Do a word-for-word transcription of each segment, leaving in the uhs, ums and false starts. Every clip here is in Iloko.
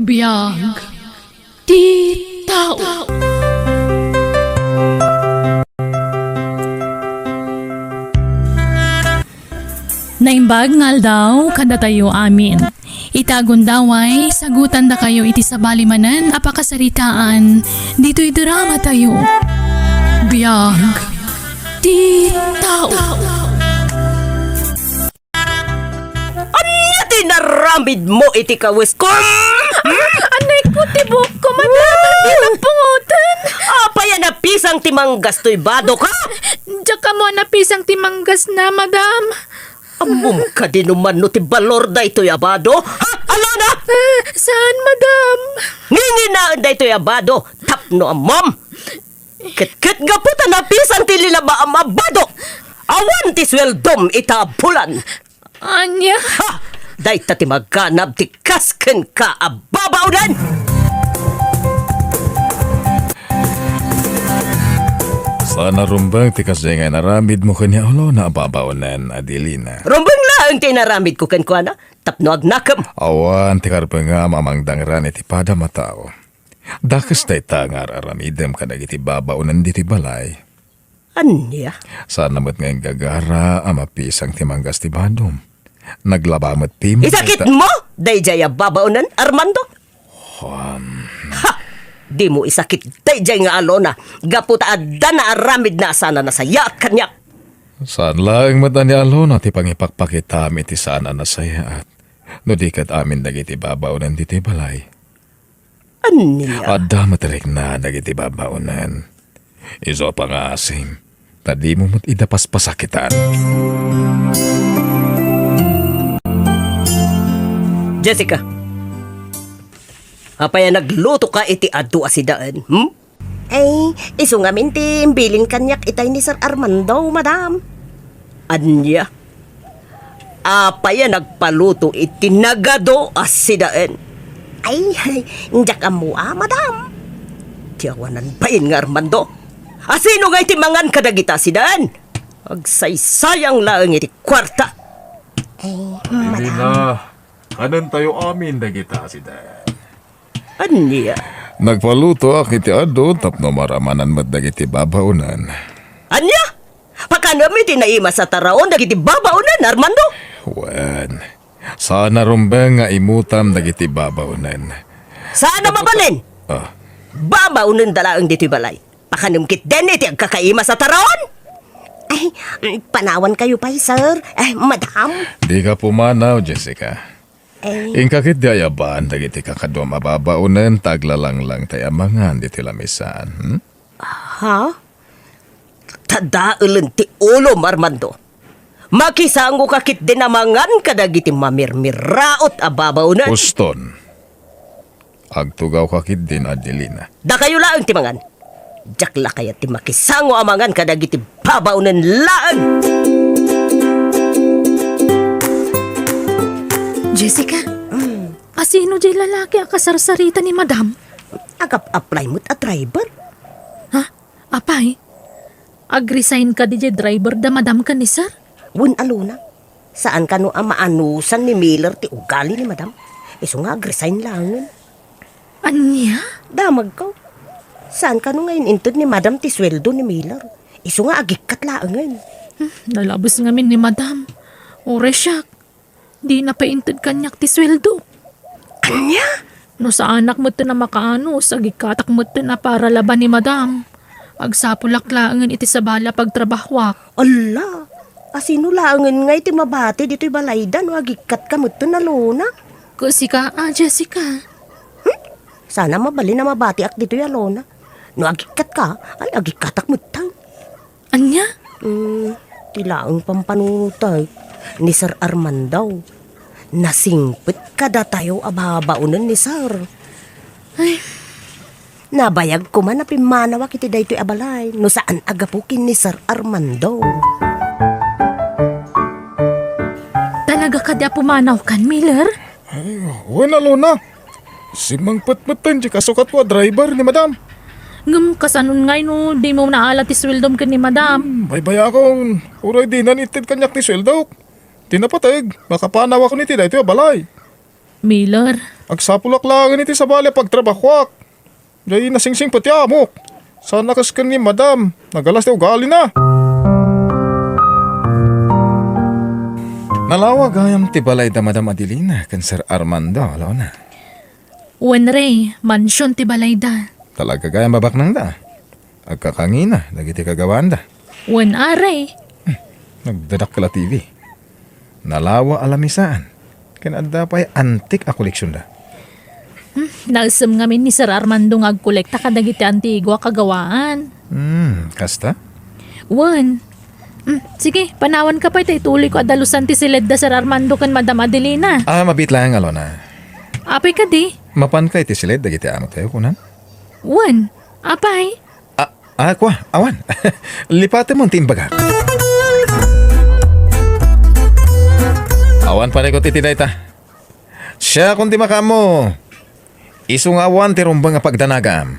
Biag ti tao. Naimbag nga aldaw kadatayo amin. Ita a gundaway, sagutandakayo iti sabali manen a pakasaritaan ditoy dramatayo. Biag ti tao. Ania ti naramidmo iti kawesko? Anay ko ti buokko, madam. Ania ti napungotan? Apay a napisang ti manggas toy badok, ha? Diak ammo a napisang ti manggasna, madam. Ammom kadi no mano ti balor daytoy a bado? Ha? Alona? Ah, saan, madam? Nginginaen daytoy a bado tapno ammom. Ket, ket gapu ta napisang ti linabaam a bado, awan ti sueldom ita a bulan. Ania? Ha! Dayta ti maganab ti kas kenka a babaonen! Saan a rumbeng ti kasdiay nga inaramidmo ken ni Alona a babaonen, Adelina. Rumbeng laeng ti inaramidko kenkuana, tapno agnakem. Awan ti karbengam a mangdangran iti padam a tao. Dakes dayta nga ar-aramidem kadagiti babaonen ditoy balay. Ania? Saan met nga inggagara a mapisang ti manggas ti badom. Naglaba met ti Isakitmo daydiay a babaonen, Armando? Juan. Ha! Dimo isakit daydiay nga Alona gapu ta adda naaramidna a saan a nasayaat kaniak. Saan laeng met a ni Alona ti pangipakpakitam iti saan a nasayaat. No di ket amin dagiti babaonen ditoy balay. Ania? Adda met rikna dagiti babaonen. Isu a pangaasim, ta dimo met ida paspasakitan. Jessica, apay a naglutoka iti adu a sidaen, hmm? Ay, isu ngamin ti imbilin kaniak itay ni Sir Armando, madam. Ania? Apay a nagpaluto iti nagadu a sidaen? Ay, ay, diak ammo a, madam. Ti awanan bain nga Armando. Asino ngay ti mangan kadagita a sidaen? Agsaysayang laeng iti kuarta. Ay, madam. Kanen tayo amin dagita a sidaen. Ania? Nagpalutoak iti adu tapno maramanan met dagiti babaonen. Ania? Pakanem iti naimas a taraon dagiti babaonen, Armando? Wen, saan a rumbeng nga imutam dagiti babaonen. Saan a mabalin? Ah. Babaonenda laeng ditoy balay. Pakanem ketdin iti agkakaimas a taraon? Ay, mm, panawankayo pay, sir. Ay, madam. Dika pumanaw, Jessica. Ay. Inka ketdi ayaban dagiti kakaduam a babaonen ta aglalanglangtay a mangan ditoy lamisaan, hmm? Ha? Tadaelen ti ulom, Armando. Makisangoka ketdin a mangan kadagiti mamirmiraot a babaonen. Uston. Agtugawka ketdin, Adelina. Dakayo laeng ti mangan. Diak la kayat ti makisango a mangan kadagiti babaonen laeng. Jessica, mm, asino diay lalaki a kasarsarita ni Madam? Agap-apply met a driver. Ha? Apay? Ag-resign kadi diay driver da Madam ken ni Sir? Wen, Alona. Saan kano a maanusan ni Miller ti ugali ni Madam. Isu nga ag-resign laengen. Ania? Damagko. Saan kano nga in-inted ni Madam ti sueldo ni Miller. Isu nga agikkat laengen. Hmm, nalabes ngamin ni Madam. Uray siak. Dina pay inted kaniak ti sueldo. Ania? No saanak metten a makaanus, agikkatak metten a para laban ni Madam. Agsapulak laengen iti sabali a pagtrabahuak. Alla, asino laengen ngay ti mabati ditoy balayda no agikkatka metten, Alona? Ket sika a, Jessica. Hmm? Saan a mabalin a mabatiak ditoy, Alona. No agikkatka, ay agikkatak metten. Ania? Hmm, ti laeng pampanunotek ni Sir Armando. Nasingpet kadatayo a babaonen ni Sir. Ay. Nabayag koma a pimmanawak iti daytoy a balay no saan a gapu ken ni Sir Armando. Talaga kadi a pumanawkan, Miller? Ay, wen, Alona. Simmangpet metten ti kasukatko a driver ni Madam. Ngem kasanon ngay no dimo naala ti sueldom ken ni Madam? Hmm, baybayakon. Uray dinan itted kaniak ti sueldok. Ti napateg, makapanawakon iti daytoy a balay. Miller, Agsapulak laengen iti sabali a pagtrabahoak. Diay nasingsingpet ti amok. Saan a kas ken ni Madam, nagalas ti ugalina. Nalawa gayam ti balay da Madam Adelina ken Sir Armando, Lona. Wen, Rey, mansion ti balayda. Talaga gayam a baknangda. Agkakangina dagiti kagawanda. Wen, a, Rey. Hmm, nagdadakkel a T V. Nalawa a lamisaan. Ken adda pay antik a koleksionda. Hmm, naisem ngamin ni Sir Armando nga agkolekta kadagiti antigo a kagawaan. Hmm, kasta? Wen. Hmm, sige, panawanka pay ta ituliyko a dalusan ti siledda Sir Armando ken Madam Adelina. Ah, mabiit laeng, Lona. Apay kadi? Mapanka iti siled dagiti amotayo, kunak? Wen. Apay? Ah, ah, kua, awan. Lipatemon ti imbagak. Awan panekot iti dayta. Siakon ti makaammo. Isu nga awan ti rumbeng a pagdanagam.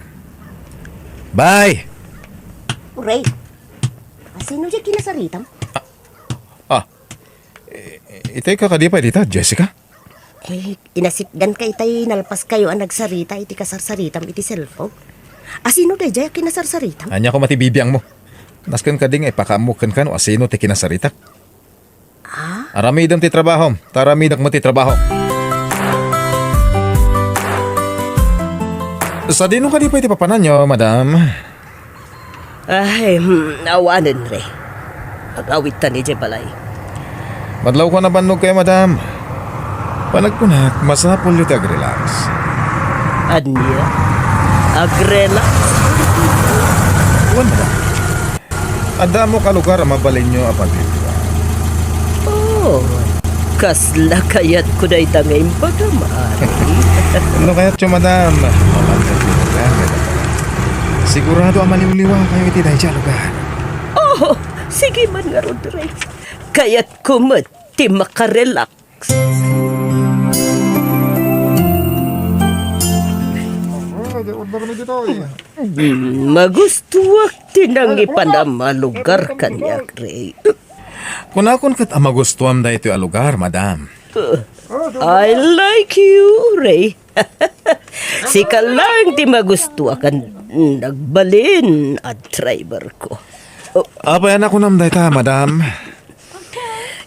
Bye! Uray, asino diay kinasaritam? Ah, i-, itay ka kadi pay dita, Jessica? Eh, inasitganka itay nalpaskayo a nagsarita iti kasarsaritam iti cellphone. Asino daydiay a kinasarsaritam? Ania koma ti bibiangmo? Nasken kadi nga ipakaammo kenka no asino ti kinasaritak. Ah? Aramidem ti trabahom, ta aramidek met ti trabahok. Sadino kadi pay ti papananyo, madam? Ay, hmm, awanen, Rey. Agawidtan idiay balay. Madlawko a nabannogkayo, madam. Panagkunak, masapulyo ti agrelax. Ania? Agrelax? Wen, madam. Adda ammok a lugar a mabalinyo a pagripuan. Oh, kasla kayatko dayta nga imbagam, Ari. No kayatyo, madam, mapanka ti lugar nga imbagam. Sigurado a maliwliwakayo iti daydiay a lugar. Oh, sige man ngarud, Rey. Kayatko met ti makarelax. Magustuak ti nangipanam a lugar kaniak, Rey. Kunakon ket a magustuam daytoy a lugar, madam. I like you, Rey. Sika laeng ti magustuak a nagbalin a driverko. Apay a nakunam dayta, madam?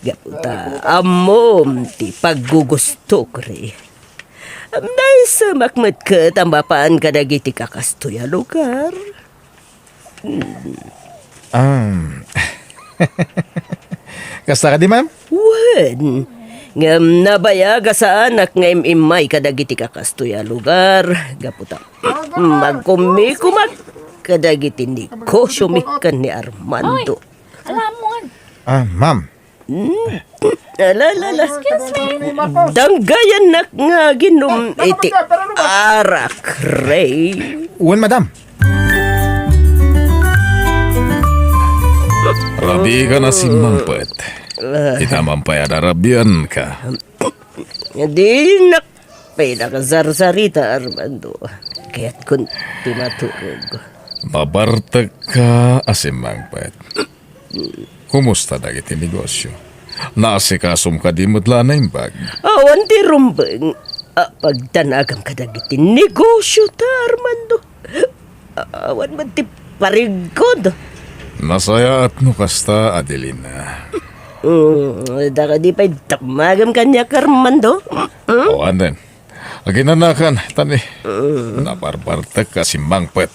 Gapu ta ammom ti paggugustok, Rey. Naisemak met ket a mapan kadagiti kakastoy a lugar. Hmm. Ah. Kasta kadi, ma'am? Wen, ngem nabayag a saanak nga im-immay kadagiti kakastoy a lugar, gapu ta magkumikumak kadagiti negosyomi ken ni Armando. Oy, alamon. Ah, ma'am. Hmm. Ala, ala, ala. Excuse me. Danggayannak nga aginom iti arak, Rey. Wen, madam. Rabiika a simmangpet. Ita man pay a narabianka. Dinak pay nakasarsarita, Armando. Kayatkon ti maturog. Nabartekka a simmangpet. Kumusta dagiti negosyo? Naasikasom kadi met la a naimbag? Awan ti rumbeng a pagdanagam kadagiti negosyo ta, Armando. Awan met ti pariggod. Nasayaat no kasta, Adelina. Mm, da kadi pay damagem kaniak, Armando? Mm? O, anen? Aginanakan, tani. Mm. Nabarbartek a simmangpet.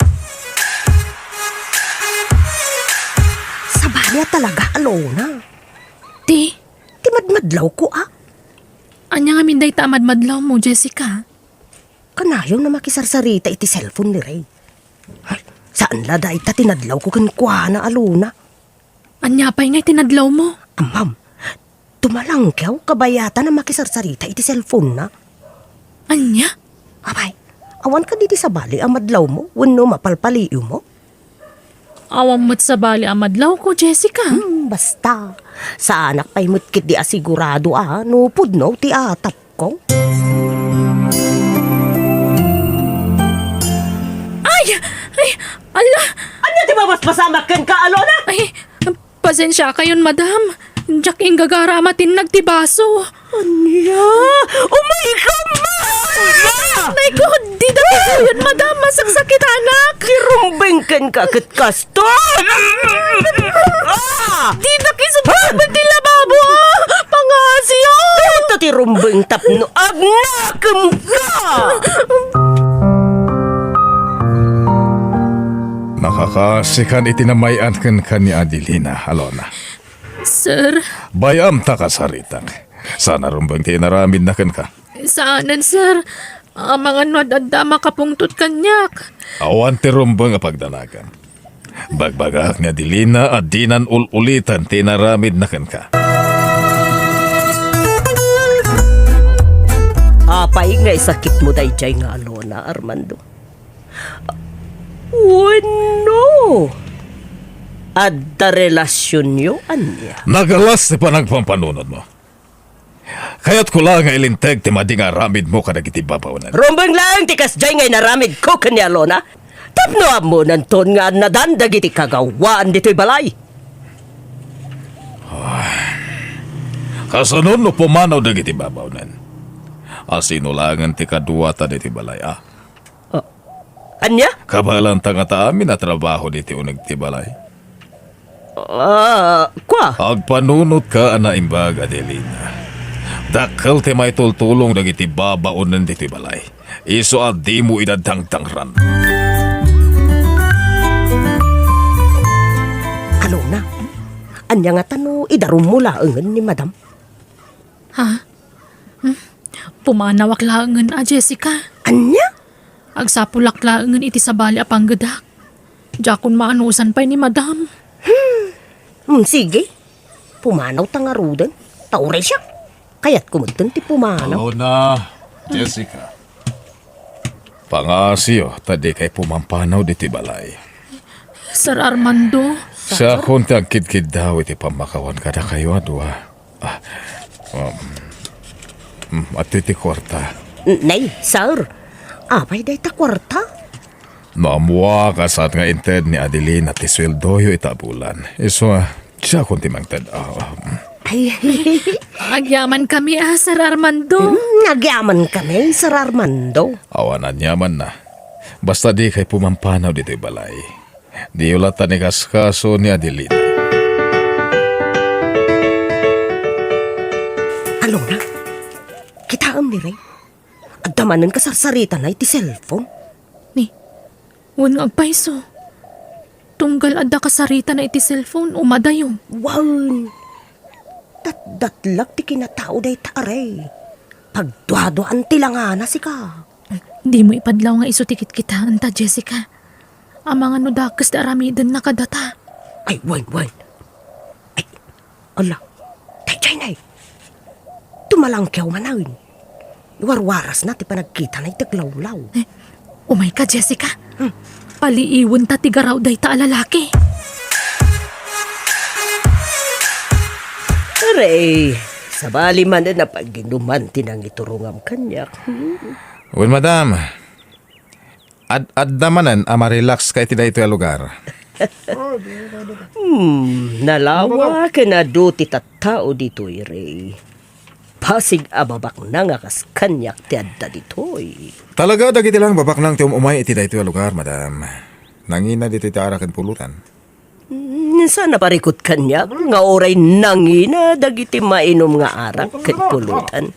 Sabali a talaga, Alona. Ti? Ti madmadlawko, a? Ania ngamin dayta a madmadlawmo, Jessica? Kanayon a makisarsarita iti cellphone ni Rey. Ay, saan la dayta ti nadlawko kenkuana, Alona. Ania pay nga iti nadlawmo? Ammam, tumalangkew kabayatan a makisarsarita iti cellphone-na. Ania? Apay, awan kadi ti sabali a madlawmo wenno mapalpaliiwmo? Awan met sabali a madlawko, Jessica. Hmm, basta. Saanak pay met ketdi a sigurado a no pudno ti atap. Ko? Ay! Ay! Ala! Ania ti mabasbasamak kenka, Alona? Ay, pasensiakayon, madam. Diak inggagara a matinnag ti baso. Ania? Oh my God, ma! Saksakitanak! Ti rumbeng kenka ket kasto! Ah! Didak isubbabet ti lababo, ah! Pangasiyo! Dayta ti rumbeng tapno agnakemka! Makakaasikan iti namay-an kenka ni Adelina, Alona. Sir. Bay-am ta kasaritak. Saan a rumbeng ti inaramidna kenka? Saanen, sir. Amangan no ad-adda a makapungtot kaniak. Awan ti rumbeng a pagdanagam. Bagbagak ni Adelina a dinan ul-ulitan ti inaramidna kenka. Apay nga isakitmo daydiay nga Alona, Armando? Wenno, adda relasionyo, ania? Nagalas ti panagpampanunotmo. Kayatko la nga ilinteg ti madi nga aramidmo kadagiti babaonen. Rumbeng laeng ti kasdiay nga inaramidko ken ni Alona. Tapno ammonanton nga annadan dagiti kagawaan ditoy balay. Kasano no pumanaw dagiti babaonen? A sino laengen ti kaduata ditoy balay, a? Ah, ania? Kabalanta ngata amin a trabaho ditoy uneg ti balay. Ah, kua? Agpanunotka a naimbag, Adelina. Dakkel ti maitultulong dagiti babaonen ditoy balay. Isu a dimo ida dangdangran. Alona, ania ngata no idarummo laengen ni Madam? Ha? Hmm? Pumanawak laengen a, Jessica. Ania? Agsapulak laengen iti sabali a panggedak. Diakon maanusan pay ni Madam. Hmm, sige. Pumanawta ngaruden. Ta uray siak, kayatko metten ti pumanaw. Alona, Jessica. Pangasiyo, ta dikay pumampanaw ditoy balay. Sir Armando. Siakon ti agkidkiddaw iti pammakawan kadakayo a dua. Ah, um, mm, adtoy ti kuarta. N-, nay, sir. Apay dayta kuarta? No ammoak a saan nga inted ni Adelina ti sueldoyo ita a bulan. Isu a, siakon ti mangted. Ah, ah, mm. Ay. Agyamankami a, Sir Armando. Mm, agyamankami, Sir Armando. Awan aniamanna. Basta dikay pumampanaw ditoy balay. Diyo latta ni kaskaso ni Adelina. Alona, kitaem ni Ray. Adda manen kasarsaritana iti cellphone. Ni, wen nga agpayso. Tunggal adda kasaritana iti cellphone, umadayo. Wen, datdatlak ti kinatao dayta a Ray. Pagduaduaan ti langana, sika. Dimo ipadlaw nga isu ti kitkitaenta, Jessica. Amangan no dakes ti aramidenna kadata. Ay, wen, wen. Ay, ala, daydiay nay. Tumalangkew manen. Iwarwarasna ti panagkitana iti aglawlaw. Eh, umayka, Jessica. Hmm. Paliiwenta ti garaw dayta a lalaki. Aray, sabali manen a pag-inuman ti nangiturongam kaniak. Hmm. Wen, madam, ad-, adda manen a ma-relax ka iti daytoy a lugar. Hmm, nalawa ken adu ti tattao ditoy, Ray. Basig a babaknang a kas kaniak ti adda ditoy. Talaga, dagiti lang babaknang ti um-umay iti daytoy a lugar, madam. Nangina ditoy ti arak ken pulutan. Mm, saan a parikut kaniak nga uray nangina dagiti mainum nga arak ken pulutan.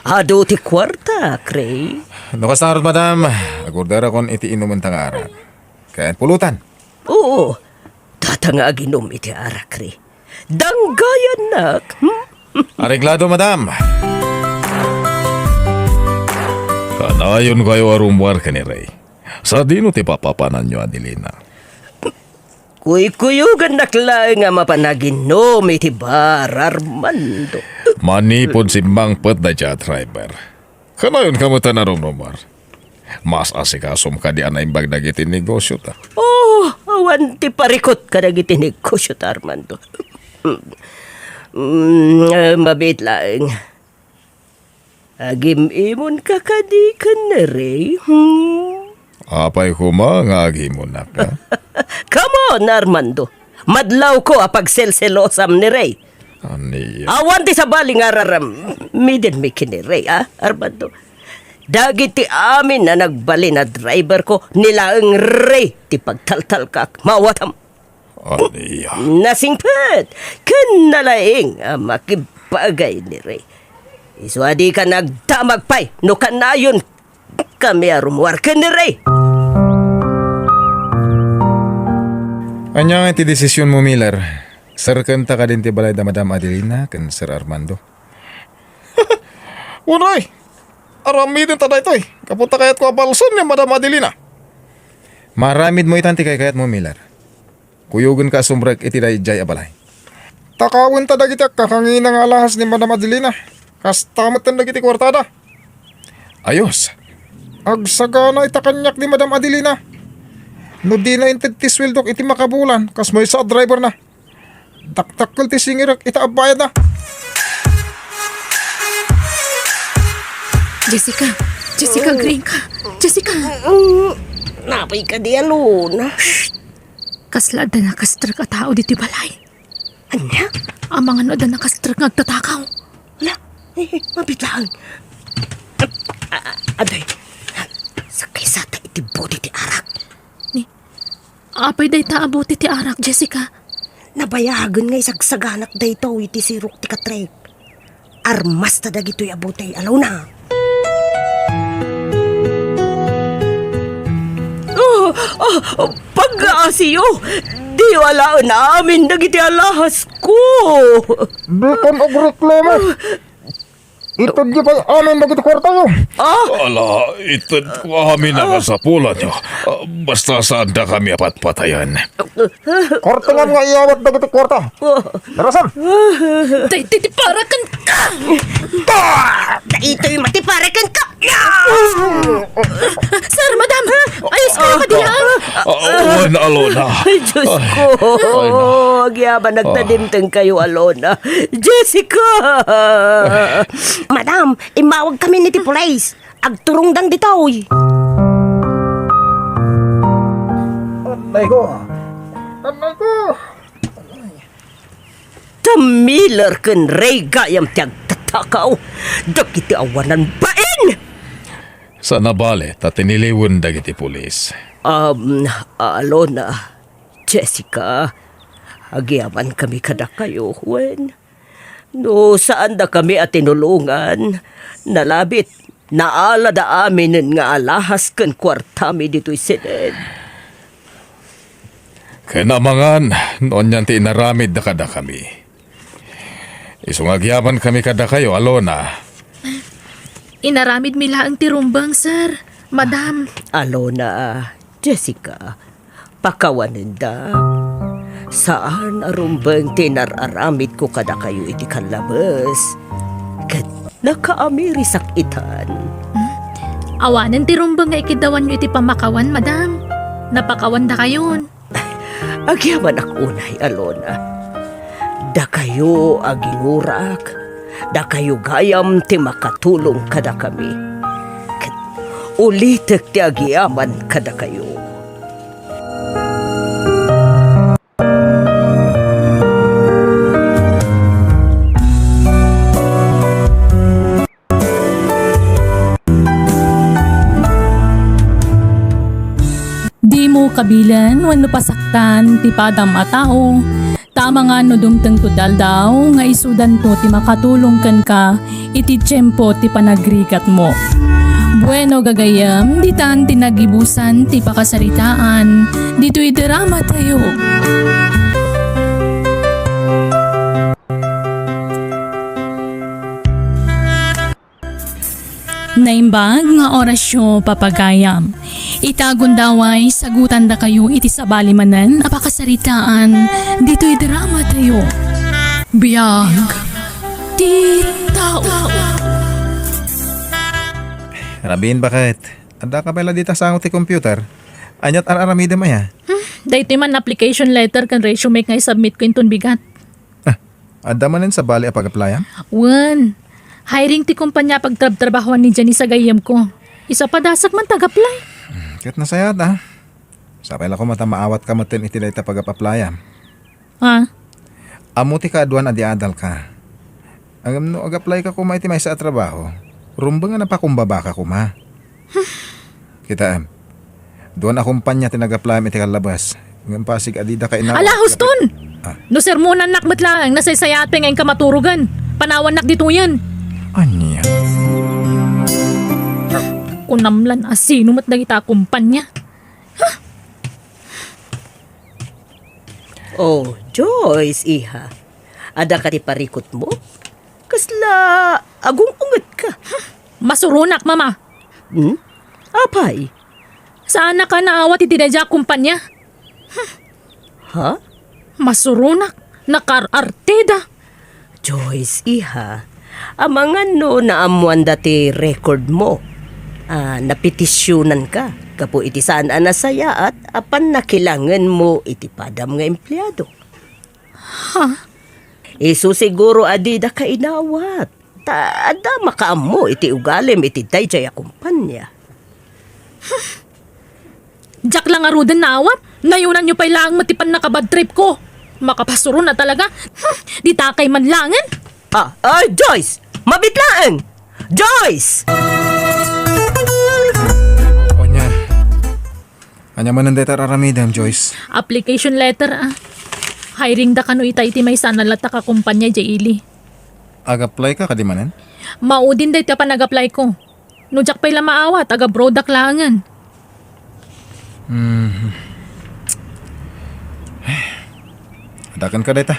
Adu ti kuarta, Ray. No kasta ngarud, madam, agorderakon iti inumenta nga arak ken pulutan. Oo, data nga aginum iti arak, Ray. Danggayannak. Hmm? Areglado, madam. Kanayon kayo a rummuar ken ni Ray. Sadino ti papapananyo, Adelina? Kuykuyogannak laeng a mapan aginum iti bar, Armando. Manipud simmangpet dayta a driver. Kanayon ka met a narumrumar. Maasikasom kadi a naimbag dagiti negosiota. Oh, awan ti parikut kadagiti negosiota, Armando. Mm, eh, mabiit laeng. Agim-imonka kadi ken ni Ray, hmm? Apay koma nga agimonak, ha? Come on, Armando. Madlawko a pagselselosam ni Ray. Ania? Awan ti sabali nga araram-, midenmi ken ni Ray, ha, Armando? Dagiti amin a nagbalin a driverko, ni laeng Ray ti pagtaltalkak. Maawatam. Ania? Nasingpet ken nalaing a makibagay ni Ray. Isu a dika nagdamag pay no kanayon kami a rummuar ken ni Ray. Ania nga ti desisionmo, Miller? Serkenta kadin ti balay da Madam Adelina ken Sir Armando? Uray! Aramidenta daytoy. Gapu ta kayatko a balsen ni Madam Adelina. Maaramidmo itan ti kaykayatmo, Miller. Kuyogenka a sumrek iti daydiay a balay. Takawenta dagiti agkakangina nga alahas ni Madam Adelina. Kasta metten dagiti kuartada. Ayos. Agsagana ita kaniak ni Madam Adelina. No dina inted ti sueldok iti makabulan, kas maysa a driver na. Dakdakkel ti singirek ita a bayadna. Jessica! Jessica, agriingka! Jessica! Mm, napay kadi, Alona? Shh! Kasla adda nakastrek a tao ditoy balay. Ania? Amangan no adda nakastrek nga agtatakaw. Hala, eh, eh, mabit laeng. A-, a-, aday, sakay sa ta iti bote ti arak. Ni, apay dayta a bote ti arak, Jessica? Nabayagen nga isagsaganak daytoy iti sirok ti katrek. Armasta dagitoy a bote, Alona. Oh, oh, pagkaasiyo! Diyo alaen amin dagiti alahasko! Dikon agreklamo! Itedyo pay amin dagiti kuartayo! Ah! Ala, itedko amin a kasapulanyo. Ah, basta saanda kami a patpatayen. Kortengam nga iyawat dagiti kuarta. Darasan! Daytoy ti para kenka! Daytoy met ti para kenka! Sir, madam! Ayos kayo, kadi laeng? Ah, wen, Alona. Ay, Diyos ko. Ay, na. Agyamanak ta dimtengkayo, Alona. Jessica! Madam, immawag kami iti pulis. Agturongdan ditoy. Anay ko. Anay ko. Ta Miller ken Ray gayam ti agtatakaw. Dagiti awanan bain! Saan a bale ta tiniliwen dagiti pulis. Um, Alona, Jessica, agyamankami kadakayo, wen. No saandakami a tinulongan, nalabit, naalada aminen nga alahas ken kuartami ditoy siled. Ken amangan no anian ti inaramidda kadakami. Isu nga agyamankami kadakayo, Alona. Inaramidmi laeng ti rumbeng, sir. Madam. Alona, Jessica, pakawanenda. Saan a rumbeng ti inar-aramidko kadakayo iti kallabes. Ket nakaamirisak itan. Hmm? Awanen ti rumbeng nga ikiddawanyo iti pammakawan, madam. Napakawandakayon. Agyamanak unay, Alona. Dakayo a gingurak, dakayo gayam ti makatulong kadakami. Ket ulitek ti agyaman kadakayo. Dimo kabilen wenno pasaktan ti padam a tao, ta amangan no dumtengto ti aldaw nga isudanto ti makatulong kenka iti tiempo ti panagrigatmo. Bueno, gagayyem, ditan ti nagibusan ti pakasaritaan ditoy dramatayo. Naimbag nga orasyo, papagayam. Ita gundaway, sagutandakayo iti sabali manen a pakasaritaan ditoy dramatayo. Biag ti tao. Rabin, baket? Addaka pay la dita sango ti computer? Aniat ar-aramidem aya? Hmm, daytoy man application letter ken resume nga isubmit ko inton bigat. Ah, adda manen sabali a pag-applyan? Wen. Hiring ti kumpanya a pagtrabtrabahoan ni Janice a gayyemko. Isu a padasek man ti ag-apply. Hmm, ket nasayaat, a. Sapay la koma ta maawatka metten iti dayta pag-applyan. Ah? Ammo ti kaaduan a di adalka. Ngem no ag-applyka koma iti maysa a trabaho, Rumbeng a napakumbabaka koma. Kitaem. Duan a kompania ti nag-apply-am iti kallabas. Ngem pasig a dida kainaw. Ala, huston! Ah. No sermonannak met laeng, nasaysayaat pay nga inka maturogen. Panawannak ditoyen. Ania? Kunam lan a sino met dagita a kompania. Oh, Joyce, iha. Adda ka ti parikutmo? Kasla agung-ungetka? Masuronak, Mama. Hmm? Apay? Saanak a naawat iti daydiay a kompania. Ha? Masuronak, nakar-artida. Joyce, iha, amangan no naammoanda ti record mo. Ah, napetisyonanka gapu iti saan a nasayaat a pannakilangenmo iti padam nga empleado. Ha? Isu siguro a dida kainawat. Ta adda makaammo iti ugalim iti daydiay a kompania. Diak la ngaruden naawat. Nayonanyo pay laeng met ti pannakabadtripko. Makapasuron a talaga. Hmm, ditakay man laengen. Ah, ay, Joyce! Mabit laeng! Joyce! Ania? Ania manen dayta ar-aramidem, Joyce? Application letter, ah. Hiring da kano ita iti maysa a nalatak a kompania idiay ili. Ag-apply ka kadi manen? Maudin dayta a panag-apply ko. No diak pay la maawat, ag-abroadak laengen. Mhm. Adaken ka dayta.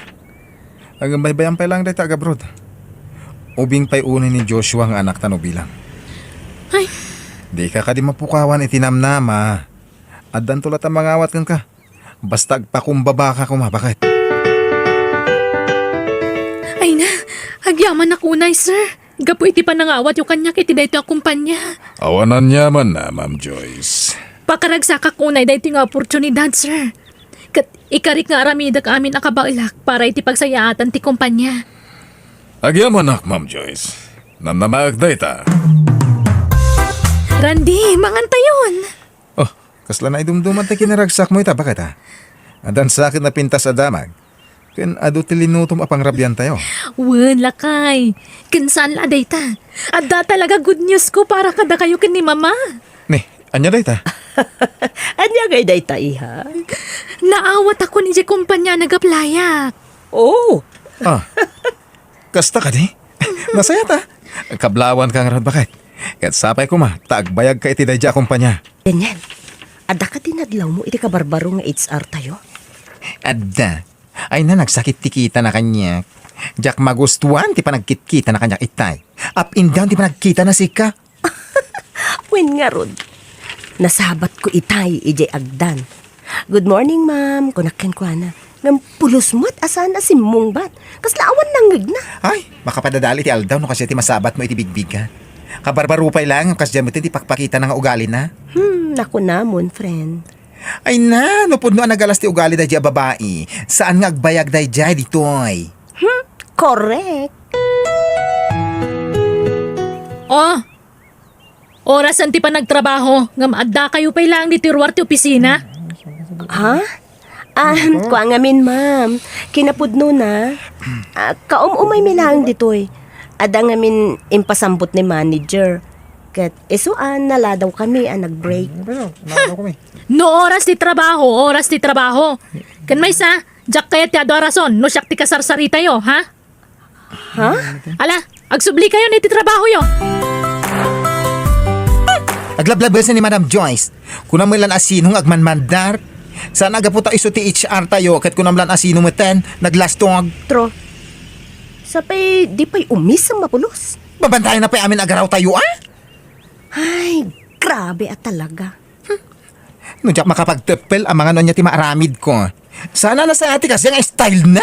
Agbaybayam pay laeng dayta ag-abroad. Ubing pay unay ni Joshua nga anakta no bilang. Ay. Dika kadi mapukawan iti namnama. Addanto latta mangawat kenka. Basta agpakumbabaka koma, baket. Ay na, agyamanak unay, sir. Gapu iti panangawatyo kaniak iti daytoy a kompania. Awan aniamanna, Ma'am Joyce. Pakaragsakak unay daytoy nga oportunidad, sir. Ket ikarik nga aramidek amin a kabaelak para iti pagsayaatan ti kompania. Agyamanak, Ma'am Joyce. Namnamaek dayta. Randy, mangantayon! Oh, kasla naidumduman ti kinaragsakmo ita, baket, a? Addan sa ket napintas a damag. Ken adu ti linutom a pangrabiantayo. Wen, lakay. Ken saan la dayta. Adda talaga good news ko para kadakayo ken ni Mama. Ni, ania dayta? Ania ngay dayta, iha? Naawatako idiay kompania a nag-applyak. Oh. Ah. Kasta kadi? Nasayaat, a. Kablawanka ngarud, baket. Ket sapay koma ta agbayagka iti daydiay a kompania. Daniel, adda kadi nadlawmo iti kabarbaro nga H R tayo? Adda. Ay na, nagsakit ti kitana kaniak. Diak magustuan ti panagkitkitana kaniak itay. Up and down ti panagkitana, sika. Wen ngarud, nasabatko itay idiay agdan. "Good morning, ma'am," kunak kenkuana. Ngem pulos met a saan a simmungbat. Kasla awan nangngegna. Ay, makapadadal iti aldaw no kasdiay ti masabatmo iti bigbiga. Kabarbaro pay laeng ngem kasdiay met ti pakpakitana nga ugalina. Hmm, nakunamon, friend. Ay na, no pudno a nagalas ti ugali daydiay a babai, saan nga agbayag daydiay ditoy. Hmm, correct. Oh, orasen ti panagtrabaho, ngem addakayo pay laeng ditoy ruar ti opisina? Ha? Ah, kua ngamin, ma'am. Kinapudnona, ah, kaum-umaymi laeng ditoy. Adda ngamin impasambut ni manager. Ket isu a naladawkami a nag-break. Ano ba yun? Naladaw kami. No oras ti trabaho, oras ti trabaho. Ken maysa, diak kayat ti adu a rason no siak ti kasarsaritayo, ha? Ha? Ala, agsublikayon iti trabahoyo. Aglablabesen ni Madam Joyce. Kunam met lan a sino nga agmanmandar. Saan a gapu ta isu ti H R tayo ket kunam lan a sino meten naglastog. Tro. Sapay di pay umis a mapulos. Babantayan na pay amin agaraw tayo, a? Ay, grabe a talaga. Hmm. No diak makapagteppel, amangan no ania ti maaramidko. Saan a nasayaat ti kasdiay nga style na?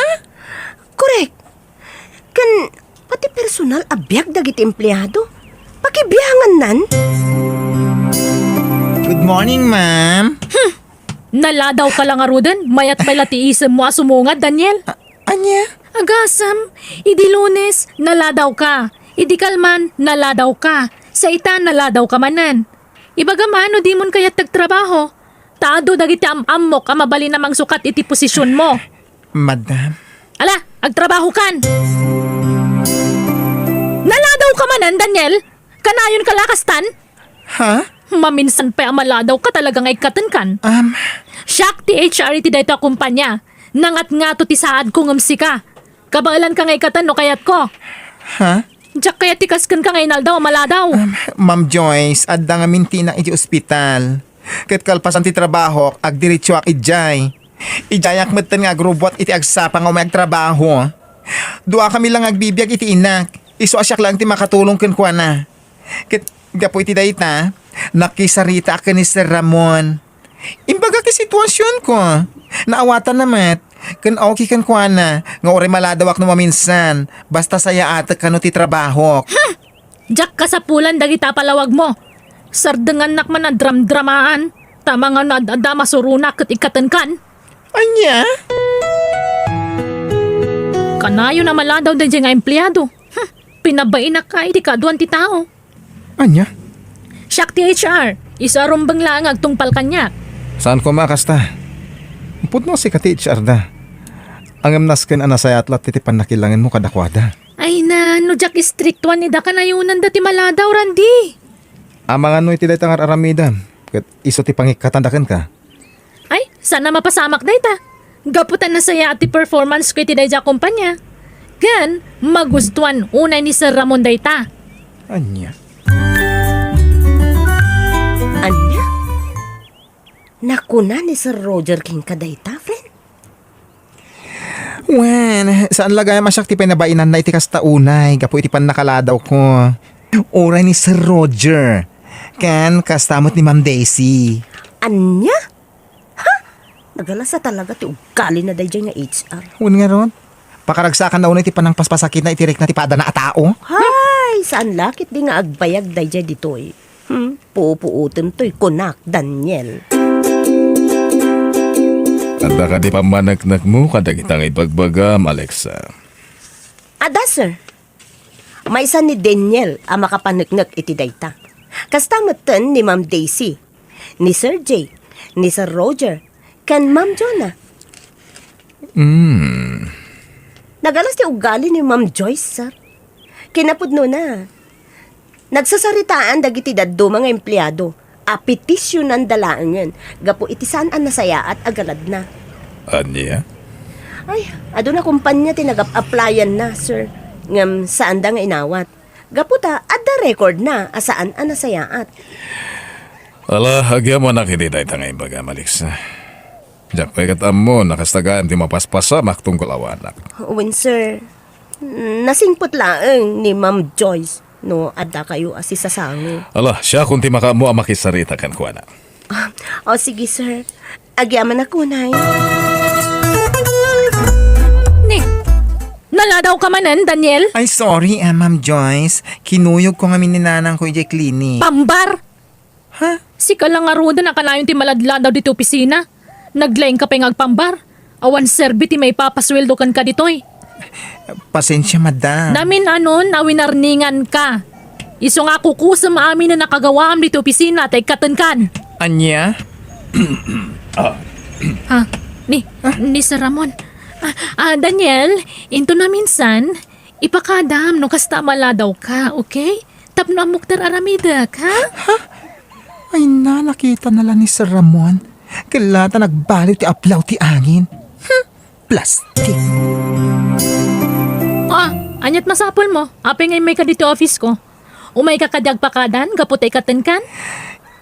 Correct. Ken pati personal a biag dagiti empleado. Pakibiangannan. Good morning, ma'am. Hmm. Naladawka la ngaruden, mayat pay la ti isemmo a sumungad, Daniel. A-, ania? Agasem, idi Lunes, naladawka. Idi kalman, naladawka. Sa ita, naladawka manen. Ibagam a no dimon kayat ti agtrabaho, ta adu dagiti am-ammok a mabalin a mangsukat iti posisionmo. Madam. Ala, agtrabahokan! Naladawka manen, Daniel? Kanayonka la kastan? Ha? Maminsan pay a maladawka talaga nga ikkatenkan. Um, Siak ti H R iti dayta a kumpanya. Nangatngato ti saadko ngem sika. Kabaelanka nga ikkaten no kayatko. Ha? Diak kayat ti kas kenka nga inaldaw a maladaw. Um, Ma'am Joyce, adda ngamin ti inak iti ospital. Ket kalpasan ti trabahok, agdiretsoak idiay. Idiayak metten nga agrubbuat iti agsapa nga umay agtrabaho. Duakami la nga agbibiag iti inak. Isu a siak laeng ti makatulong kenkuana. Ket gapu iti dayta, nakisaritaak ken ni Sir Ramon. Imbagak ti situasionko. Naawatanna met. Ken okay kenkuana nga uray maladawak no maminsan, basta sayaatek kano ti trabahok. Diak kasapulan dagita a palawagmo. Sardengannak man a dramdramaan, ta mangano ad-adda a masuronak ket ikkatenkan. Ania? Kanayon a maladaw daydiay nga empleado. Hmm, pinabainak iti kaaduan ti tao. Ania? Siak ti H R. Isu a rumbeng laeng nga agtungpal kaniak. Saan koma a kasta? Pudno a sika ti H R da. Ngem nasken a nasayaat latta ti pannakilangenmo kadakuada. Ay na, no diak istriktuan ni da, kanayonanda ti maladaw, Randy. Amangan no iti dayta nga ar-aramidem, ket isu ti pangikkatanda kenka. Ay, saan a mapasamak dayta. Gapu ta nasayaat ti performance ko iti dayta a kumpanya. Ken, magustuan unay ni Sir Ramon dayta. Ania? Ania? Nakuna ni Sir Roger kenka dayta, friend? Wen, saan la gayam a siak ti pinabainanna iti kasta unay gapu iti pannakaladawko. Uray ni Sir Roger. Ken kasta met ni Ma'am Daisy. Ania? Ha? Nagalasa talaga ti ugalina daydiay nga H R. Wen ngarud, pakaragsakanna unay ti panangpaspasakitna iti rikna ti padana a tao. Hay, saan la ketdi nga agbayag daydiay ditoy. Hmm, pupuotem toy kunak, Daniel. Adda kadi pammaneknekmo kadagita nga ibagbagam, Alexa? Adda, sir. Maysa ni Daniel a makapaneknek iti dayta. Kasta metten ni Ma'am Daisy, ni Sir Jay, ni Sir Roger, ken Ma'am Jonah. Hmm. Nagalas ti ugali ni Ma'am Joyce, sir. Kinapudnona, nagsasaritaan dagiti dadduma nga empleado a petisyonanda laengen gapu iti saan a nasayaat a galadna. Ania? Ay, aduna kumpanya ti nagap-applyan na, sir. Ngem saanda nga inawat. Gapu ta adda record na a saan a nasayaat. Ala, agyamanak iti dayta nga imbagam, Alexa. Diak pay ket ammo no kasta gayam ti mapaspasamak tunggal awanak. Wen, sir. Nasingpet laeng ni Ma'am Joyce no adda kayo a sisasango. Ala, siakon ti makaammo a makisarita kenkuana. Ah, o, sige, sir. Agyamanak unay. Ni, naladawka manen, Daniel? Ay, sorry, ah, Ma'am Joyce. Kinuyogko ngamin ni nanangko idiay clinic. Pambar! Ha? Sika la ngaruden a kanayon ti maladladaw ditoy opisina. Naglaingka pay nga agpambar. Awan serbi ti maipapasueldo kenka ditoy. Pasensia, madam. Namin-anon a winarninganka. Isu nga kukusem amin a nakagawaam ditoy opisina ta ikkatenkan. Ania? Ah, ni, ni Sir Ramon. Ah, ah, Daniel, into naminsan, ipakadam no kasta a maladawka, okay? Tapno ammok ti ar-aramidek, ha? Ha? Ay na, nakitana la ni Sir Ramon. Kella ta nagbaliw ti aplaw ti angin. Hmm, plastik. Ah, aniat masapulmo? Apay nga immayka ditoy office ko? Umayka kadi agpakadam gapu ta ikkatenkan?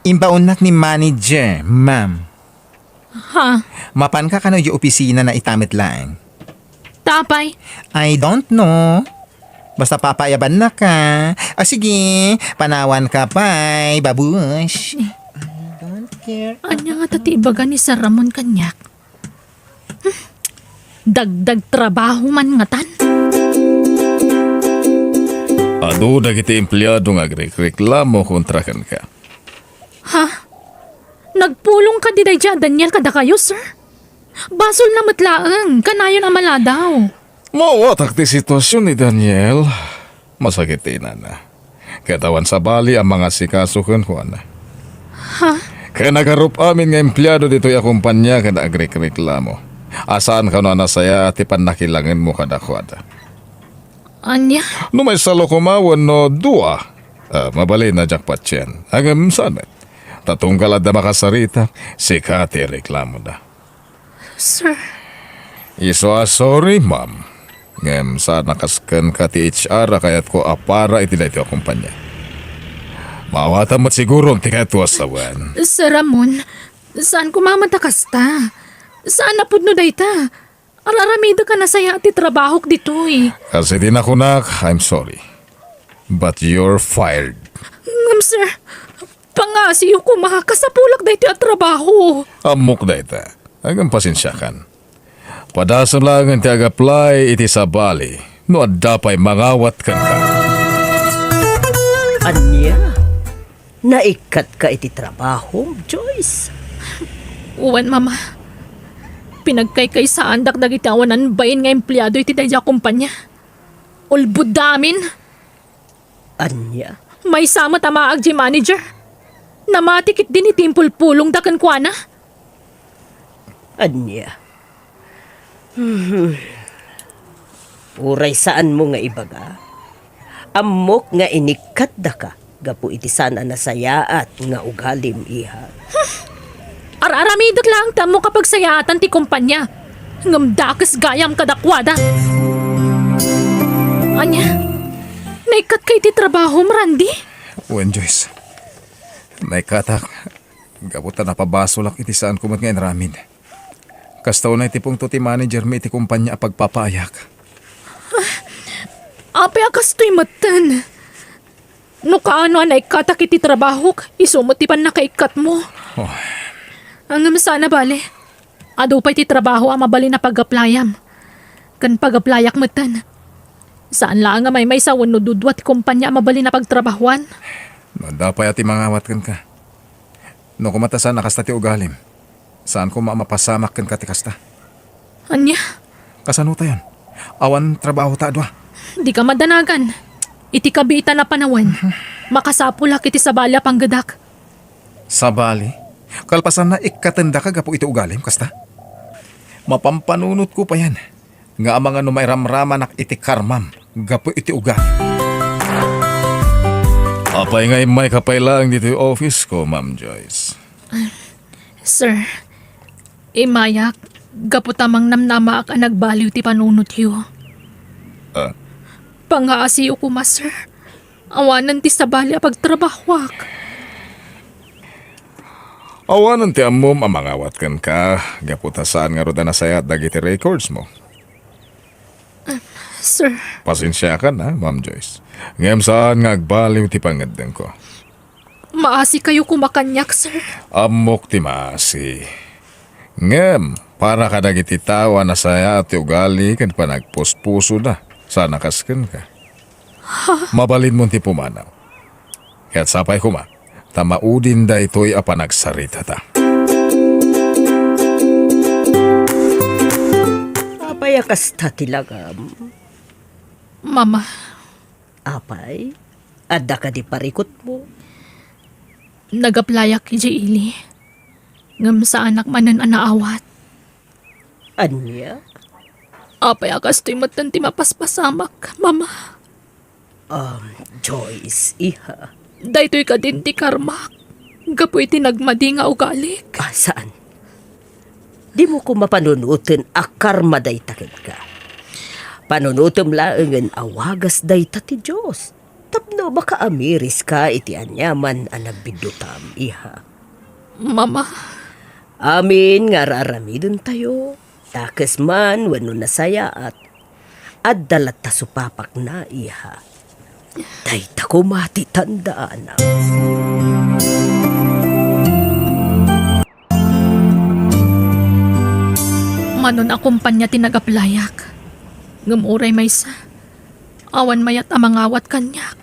Imbaonnak ni manager, ma'am. Ha? Mapanka kano idiay opisina na ita met laeng? Ta apay? I don't know. Basta papaayabannaka. Ah, sige, panawanka pay, babush. I don't care. Ania ngata ti ibaga ni Sir Ramon kaniak? Hmm. Dagdag trabaho man ngatan. Adu dagiti empleado nga agrekreklamo kontra kenka. Ha? Nagpulong kadi daydiay a Daniel kadakayo, sir? Basolna met laeng, kanayon a maladaw. Maawatak ti situasion ni Daniel. Masakit ti inana. Ket awan sabali a mangasikaso kenkuana. Ha? Ken agarup amin nga empleado ditoy a kumpanya ket agrekreklamo a saan kano a nasayaat ti pannakilangenmo kadakuada. Ania? No maysa la koma wenno dua, Ah, mabalin a diak patien. Ngem saan met. Ta tunggal adda makasarita, sika ti reklamona. Sir. Isu a sorry, ma'am. Ngem saan a kas kenka ti H R a kayatko a para iti daytoy a kumpania. Maawatam met siguron ti kayatmo a sawen. Sir Ramon, saan koma met a kasta. Saan a pudno dayta. Ar-aramidek a nasayaat ti trabahok ditoy. Kas iti nakunak, I'm sorry. But you're fired. Ngem, sir, pangngasiyo koma, kasapulak daytoy a trabaho. Ammok dayta. Ngem pasensiakan. Padasem laengen ti ag-apply iti sabali no adda pay mangawat kenka. Ania? Naikkatka iti trabahom, Joyce? Wen, Mama. Pinagkaykaysaandak dagiti awanan bain nga empleado iti daydiay a kumpania. Ulbodda amin. Ania? Maysa met a maag diay manager. Namati ketdi ni timpulpulongda kenkuana. Ania? Hmm. Uray saanmo nga ibaga, ammok nga inikkatdaka gapu iti saan a nasayaat nga ugalim, iha. Ar-aramidek laeng ti ammok a pagsayaatan ti kumpania, ngem dakes gayam kadakuada. Ania? Naikkatka iti trabahom, Randy? Wen, Joyce. Naikkatak gapu ta napabasolak iti saanko met nga inaramid. Kasta unay ti pungto ti managermi iti kumpania a pagpapaayak. Apay a kastoy metten? No kaano a naikkatak iti trabahok, isu met ti pannakaikkatmo. Oh. Ngem saan a bale. Adu pay ti trabaho a mabalin a pag-applyam. Ken pag-applyak metten. Saan laeng a maymaysa wenno dudua ti kumpania a mabalin a pagtrabahoan. No adda pay a ti mangawat kenka. No koma ta saan a kasta ti ugalim, saan koma a mapasamak kenka ti kasta. Ania? Kasanotayon? Awan trabahota a dua. Dika madanagan. Iti kabiitan a panawen, makasapulak iti sabali a panggedak. Sabali? Kalpasanna, ikkatendaka gapu iti ugalim, kasta? Mapampanunotko payen nga amangan no mairamramanak iti karmam gapu iti ugalim. Apay nga immayka pay laeng ditoy office ko, Ma'am Joyce? Sir, immayak gapu ta mangnamnamaak a nagbaliw ti panunotyo. Ah? Pangngasiyo koma, sir. Awanen ti sabali a pagtrabahoak. Awanen ti ammom a mangawat kenka, gapu ta saan ngarud a nasayaat dagiti records mo. Sir. Pasensiakan, ha, Ma'am Joyce. Ngem saan nga agbaliw ti pangngeddengko. Maasikayo koma kaniak, sir. Ammok ti maasi. Ngem, para kadagiti tao a nasayaat ti ugali ken panagpuspusona, saan a kas kenka. Ha? Mabalinmon ti pumanaw. Ket sapay koma, ta maudin daytoy a panagsaritata. Apay a kasta ti langam? Mama. Apay, adda kadi parikutmo? Nag-applyak idiay ili. Ngem saanak manen a naawat. Ania? Apay a kastoy metten ti mapaspasamak, Mama? Um, Joyce, iha. Daytoy kadin ti karmak gapu iti nagmadi nga ugalik. Ah, saan? Dimo koma panunoten a karma dayta kenka. Panunotem laengen a wagas dayta ti Dios. Tapno makaamiriska iti aniaman a nagbiddutam, iha. Mama. Amin nga ar-aramidentayo, dakes man wenno nasayaat, adda latta supapakna, iha. Dayta koma ti tandaanna. Manon a kumpania ti nag-applyak. Ngem uray maysa, awan mayat a mangawat kaniak.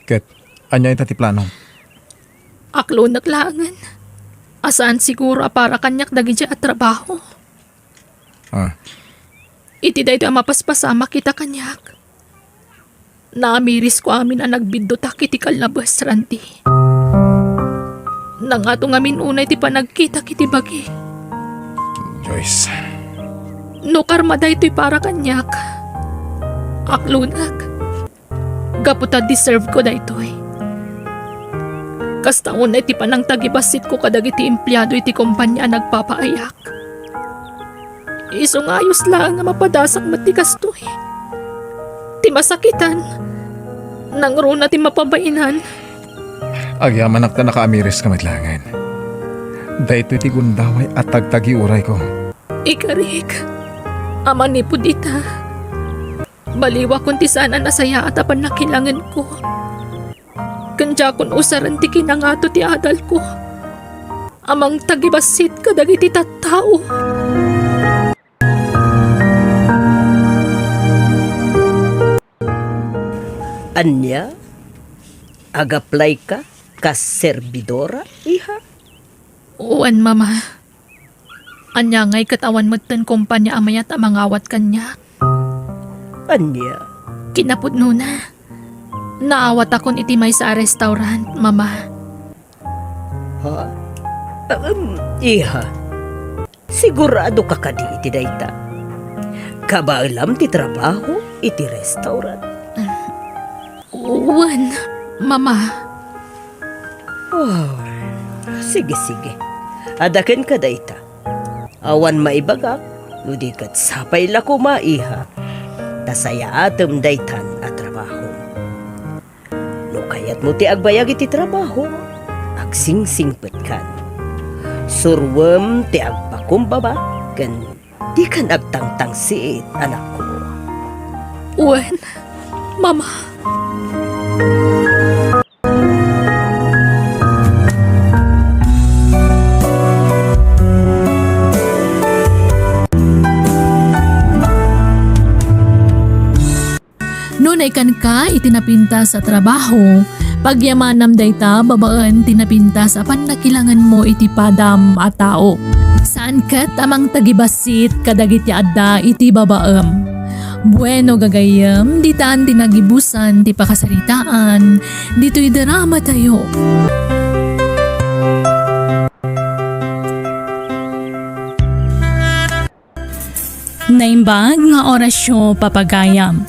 Ket, ania ita ti planom? Aklonek laengen. A saan siguro a para kaniak dagidiay a trabaho. Ah. Iti daytoy a mapaspasamak ita kaniak. Naamirisko amin a nagbiddutak iti kallabes, Randy. Nangato ngamin unay ti panagkitak iti bagi. Joyce. No karma daytoy para kaniak, aklonek. gapu ta deserve ko daytoy. Kasta unay ti panangtagibassitko kadagiti empleado iti kompania a nagpapaayak. Isu nga ayos laeng nga mapadasak met ti kastoy. Ti masakitan, nangruna ti mapabainan. Agyamanak ta nakaamires ka met laengen. Daytoy ti gundaway a tagtagiurayko. Ikarik, a manipud ita, baliwakon ti saan a nasayaat a pannakilangenko. Ken diakon usaren ti kinangato ti adalko a mangtagibassit kadagiti tattao. Ania? Ag-apply ka kas serbidora, iha? Wen, Mama. Ania ngay ket awan metten kompania a mayat a mangawat kaniak? Ania? Kinapudnona, naawatakon iti maysa a restaurant, Mama. Ha? Em, iha, sigurado ka kadi iti dayta? Kabaelam ti trabaho iti restaurant? Wen, Mama. Oh, sige, sige. Adda kenka dayta. Awan maibagak, no di ket sapay la koma, iha. Ta sayaatem daytan a trabaho. No kayatmo ti agbayag iti trabaho, agsingsingpetkan. Suroem ti agpakumbaba ken dikan agtangtangsit, anakko. Wen, Mama. No naikanka iti napintas a trabaho, pagyamanam dayta babaen ti napintas a pannakilangenmo iti padam a tao. Saan ket a mangtagibassit kadagiti adda iti babaem. Bueno, gagayyem, ditan ti nagibusan ti pakasaritaan ditoy dramatayo. Naimbag nga orasyo, papagayam.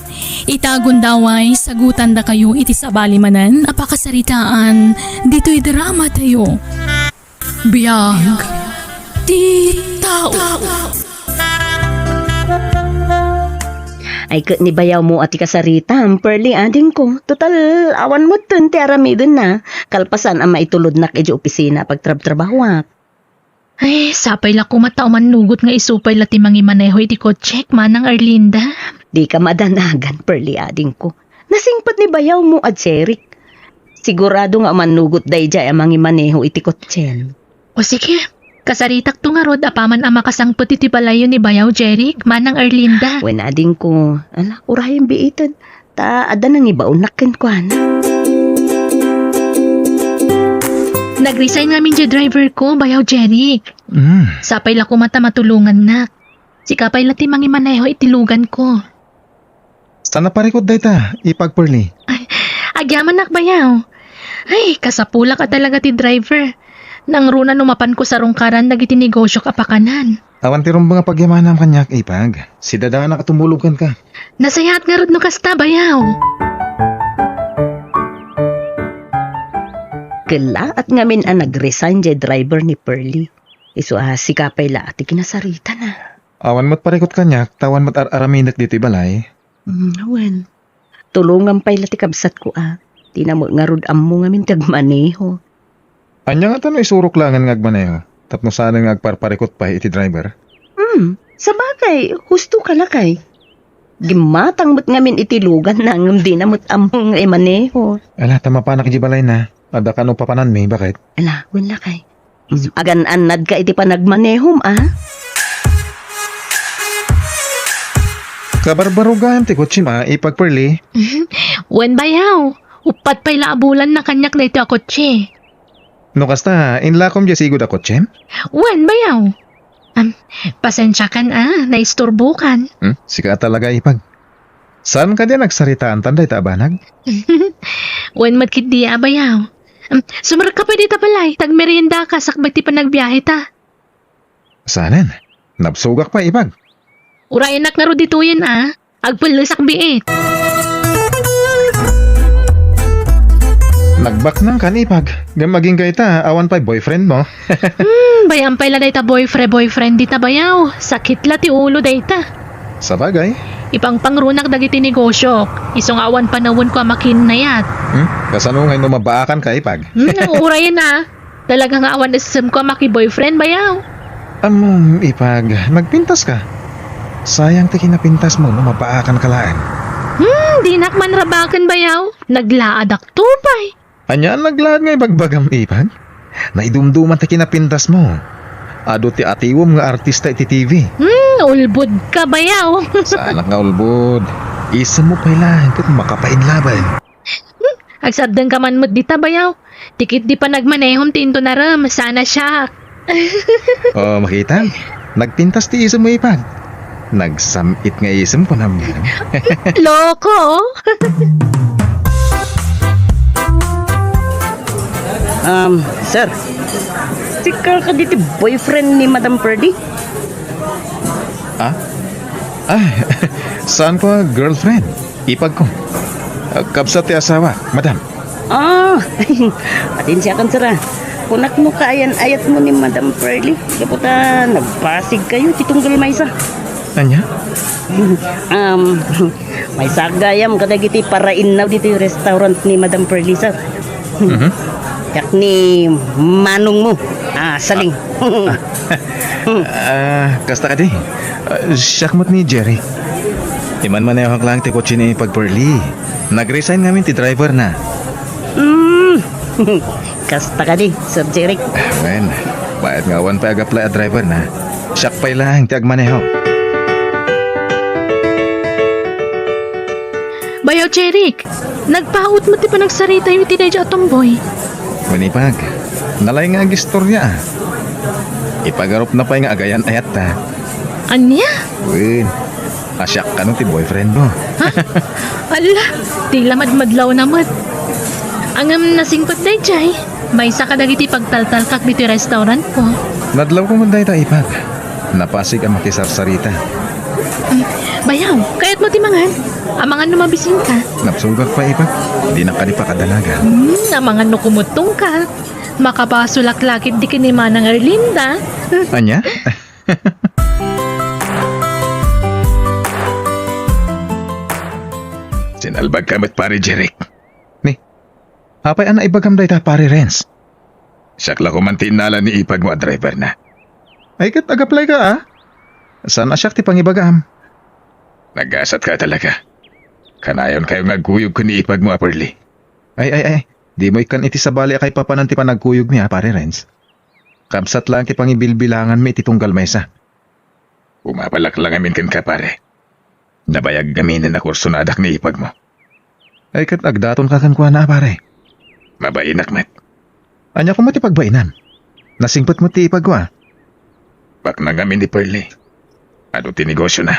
Ita gundaway, sagutandakayo iti sabali manen a pakasaritaan ditoy dramatayo. Biag ti tao. Ay, ket ni bayawmo a ti kasaritam, Pearly, adingko. Total, awan metten ti aramidenna. Kalpasan a maitulodnak idiay opisina a pagtrabtrabahoak. Ay, sapay la koma ta umannugot nga isu pay la ti mangimaneho iti kotsek, Manang Arlinda. Dika madanagan, Pearly, adingko. Nasingpet ni bayawmo a Jeric. Sigurado nga umannugot daydiay a mangimaneho iti kotsem. O sige, kasaritakto ngarud apaman a makasangpet iti balayyo ni bayaw Jeric, Manang Arlinda. Wen, adingko. Ala, urayem biiten. Ta adda nangibaonnak kenkuana. Nag-resign ngamin diay driver ko, bayaw Jeric. Mm. Sapay la koma ta matulongannak. Sika pay la ti mangimaneho iti lugan ko. Saan a parikut dayta, ipag Pearly? Ay, agyamanak bayaw. Ay, kasapulak a talaga ti driver. Nangruna no mapanko sarungkaran dagiti negosiok a pakanan. Awan ti rumbeng a pagyamanam kaniak, ipag. Sidadanak a tumulog kenka. Nasayaat ngarud no kasta, bayaw. Kellaat ngamin a nag-resign diay driver ni Pearly. Isu a sika pay la ti kinasaritana. Awan met parikut kaniak, ta awan met ar-araminek ditoy balay. Mm, wen. Tulongam pay la ti kabsatko a. Dina met ngarud ammo ngamin ti agmaneho. Ania ngata no isurok laengen nga agmaneho, tapno saanen nga agparparikut pay iti driver? Hmm, sabagay, husto ka lakay. Gimmatang met ngamin iti luganna ngem dina met ammo nga imaneho. Ala, ta mapanak idiay balayna. Adda kano papananmi, baket? Ala, wen lakay. Mm, agan-annad ka iti panagmanehom, a? Kabarbarugaem ti kotsem, a, ipag Pearly? Wen, bayaw. Uppat pay la a bulanna kaniak daytoy a kotse. No kasta, inlakom diay sigud a kotsem? Wen, bayaw. Am, pasensiakan a, naisturbokan. Hmm? Sika a talaga, ipag. Saan kadi a nagsaritaantan dayta a banag? Wen met ketdi a, bayaw. Am, sumrekka pay dita balay, ta agmeriendaka sakbay ti panagbiaheta. Saanen? Nabsogak pay, ipag. Urayennak ngarud ditoyen a. Agpellesak biit. Nagbaknang kan, Ipag. Ngem agingga ita, awan pay boyfriend mo. Hmm, bay-am pay la dayta boyfriend, boyfriend dita bayaw. Sakit la ti ulo dayta. Sabagay. Ipangpangrunak dagiti negosio. Isu nga awan panawenko a makinnayat. Hmm? Kasano ngay no mabaakan ka, Ipag? Hmm, nauray na. Talaga nga awan essemko a maki-boyfriend bayaw. Ammom, Ipag, nagpintas ka. Sayang ti kinapintas mo no mabaakan ka laeng. Hmm, dinak man rabaken bayaw. Naglaadak to pay. Ania a naglaad nga ibagbagam, Ipag? Naidumduman ti kinapintas mo. Adu ti atiwem nga artista iti T V. Hmm, ulbod ka bayaw. Saanak nga ulbod. Isem mo pay laeng ket makapainlaben. Hmm, agsardeng ka man met dita bayaw. Ti ket di panagmanehom ti inton arem, saan a siak. Oh, makita? Nagpintas ti isem mo, Ipag. Nagsam-it nga isem, kunam nga. Loko! Um, sir, sticker ka diti boyfriend ni Madam Purdy? Ah? Ah, saan ko a girlfriend? Ipag ko. Ah, kabsat ti asawa, madam. Ah, patensiakan, sir, ah. Kunak no kaayan-ayat mo ni Madam Pearly. Gapu ta nagpasig kayo ti tunggal maysa. Ania? Um, maysa gayam kadagiti parainnaw ditoy restaurant ni Madam Pearly, sir. Mhm. Siak ni manong mo. Ah, Saling. Ah, kasta kadi? Ah, siak met ni Jerry. Imanmanehok lang ti kotse ni Ipag Pearly. Nag-resign ngamin ti driver na. Mm. Kasta kadi, Sir Jeric? Wen, bayat nga awan pay ag-apply a driver na. Siak pay laeng ti agmaneho. Bayaw, Jeric, nagpaut met ti panagsaritayo iti daydi a tomboy. Wen, Ipag, nalaing nga agistorya, ah. Ipagarupna pay nga agayan-ayatta. Ania? Wen, a siak kano ti boyfriend mo. Ha? Ala, ti la madmadlawna met. Ngem nasingpet daydiay, maysa kadagiti pagtaltalkak ditoy restaurantko. Nadlawko met dayta, Ipag. Napasig a makisarsarita. Ay, bayaw, kayatmo ti mangan? Amangan no mabisinka. Napsugak pay, Ipag. Dinak kadi pakadanagan. Hmm, amangan no kumutongka. Makabasolak la ketdi ken ni Manang Erlinda. Ania? Sinalbagka met, Pare Jeric. Ni, apay a naibagam dayta, Pare Renz? Siak la koma ti innala ni Ipag mo a driver na. Ay, ket ag-apply ka, ah? Saan a siak ti pangibagam? Nagasatka talaga. Kanayon kayo nga agkuyog ken ni Ipag mo a Pearly. Ay, ay, ay. Dimo ikkan iti sabali a kaipapanan ti panagkuyogmi, a, Pare Renz. Kabsat laeng ti pangibilbilanganmi iti tunggal maysa. Umapalak la ngamin kenka, pare. Nabayag ngaminen a kursonadak ni ipag mo. Ay, ket agdatonka kenkuana, a, pare. Mabainak met. Ania koma ti pagbainam? Nasingpet met ti ipag ko, a. Baknang ngamin ni Pearly. Adu ti negosiona.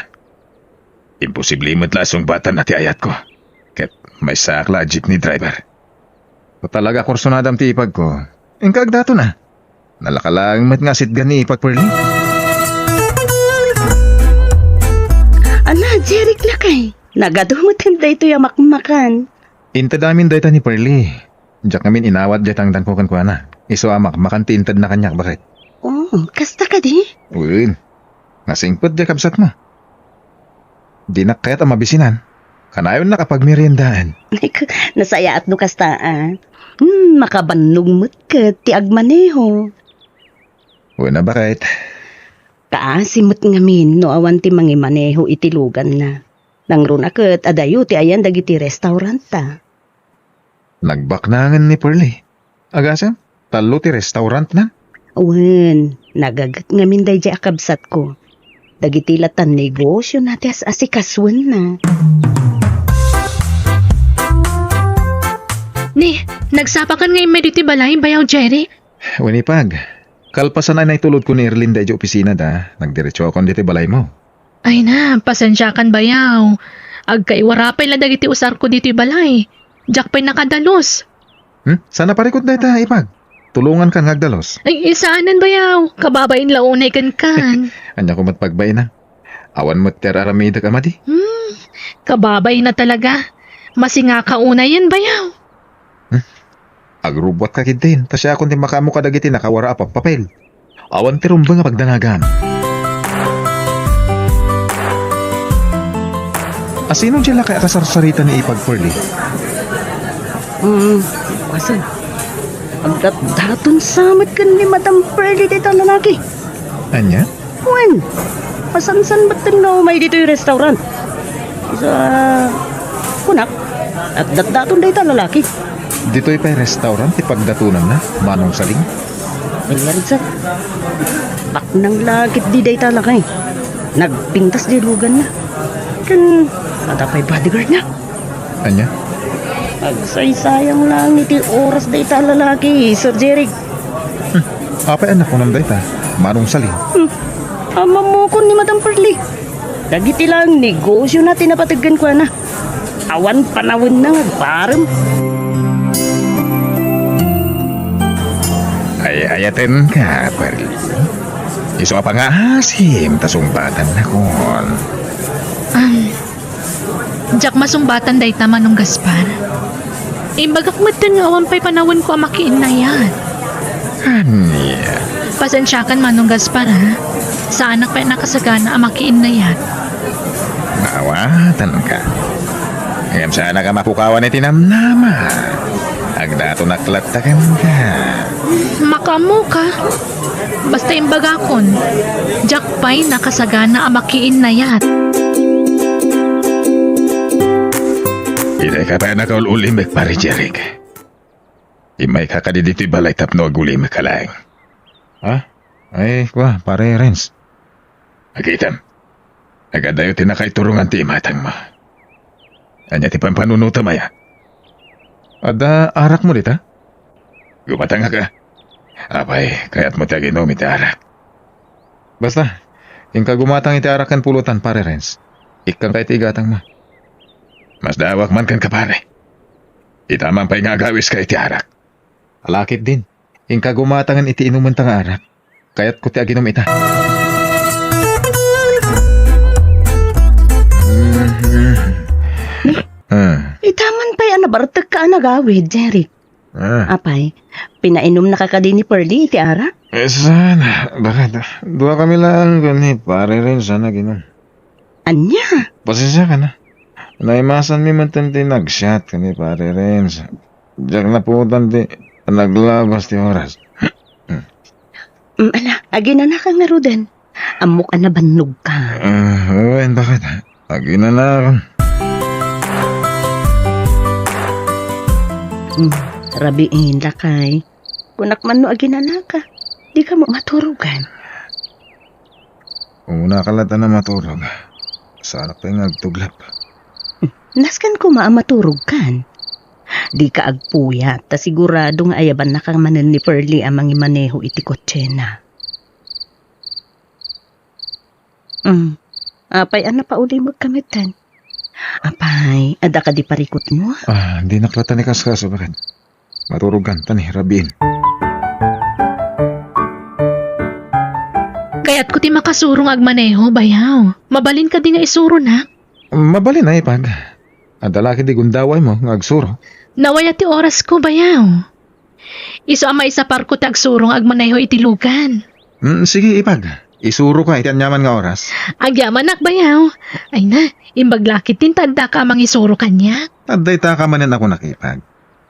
Imposible met la a sungbatanna ti ayatko. Ket maysaak la a jeepney driver. No talaga a kursonadam ti ipag ko, inka agdaton, a. Nalaka laeng met nga asitgan ni ipag Pearly. Ala, Jeric lakay. Nagadu met daytoy a makmakan. Inted amin dayta ni Pearly. Diak ngamin inawat diay tangdanko kenkuana. Isu a makmakan ti intedna kaniak, baket. Oh, kasta kadi? Wen. Nasingpet diay kabsatmo. Dinak kayat a mabisinan. Kanayonnak a pagmeriendaen. Ay, k-, nasayaat no kasta, a. Hmm, makabannog met ket ti agmaneho. Wen a, baket. Kaasi met ngamin no awan ti mangimaneho iti luganna. Nangruna ket adayo ti ayan dagiti restaurant ta. Nagbaknangen ni Pearly. Agasem, tallo ti restaurantna? Wen, nagaget ngamin daydiay a kabsatko. Dagiti latan negosiona ti as-asikasuenna. Ni, nagsapakan nga immay ditoy balay, bayaw Jerry? Wen ipag, kalpasan a naitulodko ni Erlinda idiay opisinada, nagdiretsokon ditoy balaymo. Ay na, pasensiakan bayaw. Agkaiwara pay la dagiti usarko ditoy balay. Diak pay nakadalus. Hmm? Saan a parikut dayta, ipag? Tulongankan nga agdalus. Ay, saanen bayaw. Kababain la unay kenkan. Ania koma ti pagbaina? Awan met ti ar-aramidek a madi. Hmm, kababaina talaga. Masingaka unayen bayaw. Hmm? Agrubbuatka ketdin, ta siakon ti makaammo kadagiti nakawara a pappapel. Awan ti rumbeng a pagdanagan. Asino diay lakay a kasarsarita ni Ipag, Pearlie? Hmm, basen. Agdatdaton sa met ken ni Madam Pearlie dayta lalaki. Ania? Wen, masansan metten nga umay ditoy restaurant. Sa kunak, agdatdaton dayta lalaki. Ditoy pay restaurant ti pagdatonanna, Manong Saling? Ay, ngarud sa, baknang la ketdi dayta lakay. Nagpintas diay luganna. Ken, adda pay bodyguardna. Ania? Agsaysayang laeng iti oras dayta a lalaki, Sir Jeric. Hmm. Apay a nakunam dayta, Manong Saling? Hmm. Ammok ni Madam Pearlie. Dagiti laeng negosiona ti napateg kenkuana. Awan panawenna nga agparem. Ay-ayatenka, Pearlie. Isu a pangaasim ta sungbatannakon. Am, diak masungbatan dayta, Manong Gaspar. Imbagak metten nga awan pay panawenko a makiinnayat. Ania? Pasensiakan, Manong Gaspar, ha? Saanak pay a nakasagana a makiinnayat. Maawatanka. Ngem saanak a mapukawan iti namnama. Agdatonak latta kenka. Makaammoka. Basta imbagakon, diak pay nakasagana a makiinnayat. Dika pay nakaul-ulimek, Pare Jeric. Immayka kadi ditoy balay tapno agulimekka laeng. Ha? Ay, kua, Pare Renz. Nakitam. Nagadayo ti nakaiturongan ti imatangmo. Ania ti pampanunotam aya? Adda arakmo dita? Gumatangka. Apay, kayatmo ti aginom iti arak? Basta, inka gumatang iti arak ken pulotan, Pare Renz. Ikkanka iti igatangmo. Masdaawak man kenka, pare. Ita man pay nga agawiska iti arak. Ala ketdin, inka gumatangen iti inumenta nga arak. Kayatko ti aginum ita. Mhm. Ni, ah, ita man pay a nabartekka a nagawid, Jeric. Ah. Apay, pinainumnaka kadi ni Pearlie iti arak? Eh, saan? Bakit? Duakami laeng ken ni Pare Renz a naginum. Ania? Pasensiakan, ha. Naimasanmi metten ti nagsiat ken ni Pare Renz. Diak napuotan ti naglabas ti oras. Mm, ala, aginanaka ngaruden. Ammok a nabannogka. Ah, wen, bakit? Aginanaka. Mm, rabiin, lakay. Kunak man no aginanaka. Dika met maturogan. Umunaka latta a maturog. Saanak pay nga agtuglap. Nasken koma a maturogkan. Dika agpuyat, ta sigurado nga ayabannaka manen ni Pearlie a mangimaneho iti kotsena. Mm. Apay a napaulimekka metten? Apay, adda kadi parikutmo? Ah, dinak latta ni kaskaso, bakit? Maturogan, ta ni, rabiin. Kayatko ti makasuro nga agmaneho, bayaw. Mabalin kadi nga isuronak? Mabalin a, Ipag. Adda la kadi gundawaymo nga agsuro. Nawaya ti orasko, bayaw. Isu a maisaparko ti agsuro nga agmaneho iti lugan. Mm, sige, Ipag. Isuroka iti aniaman nga oras. Agyamanak, bayaw. Ay na, imbag la ketdin ta addaka a mangisuro kaniak. Adda itaka manen a kunak, Ipag.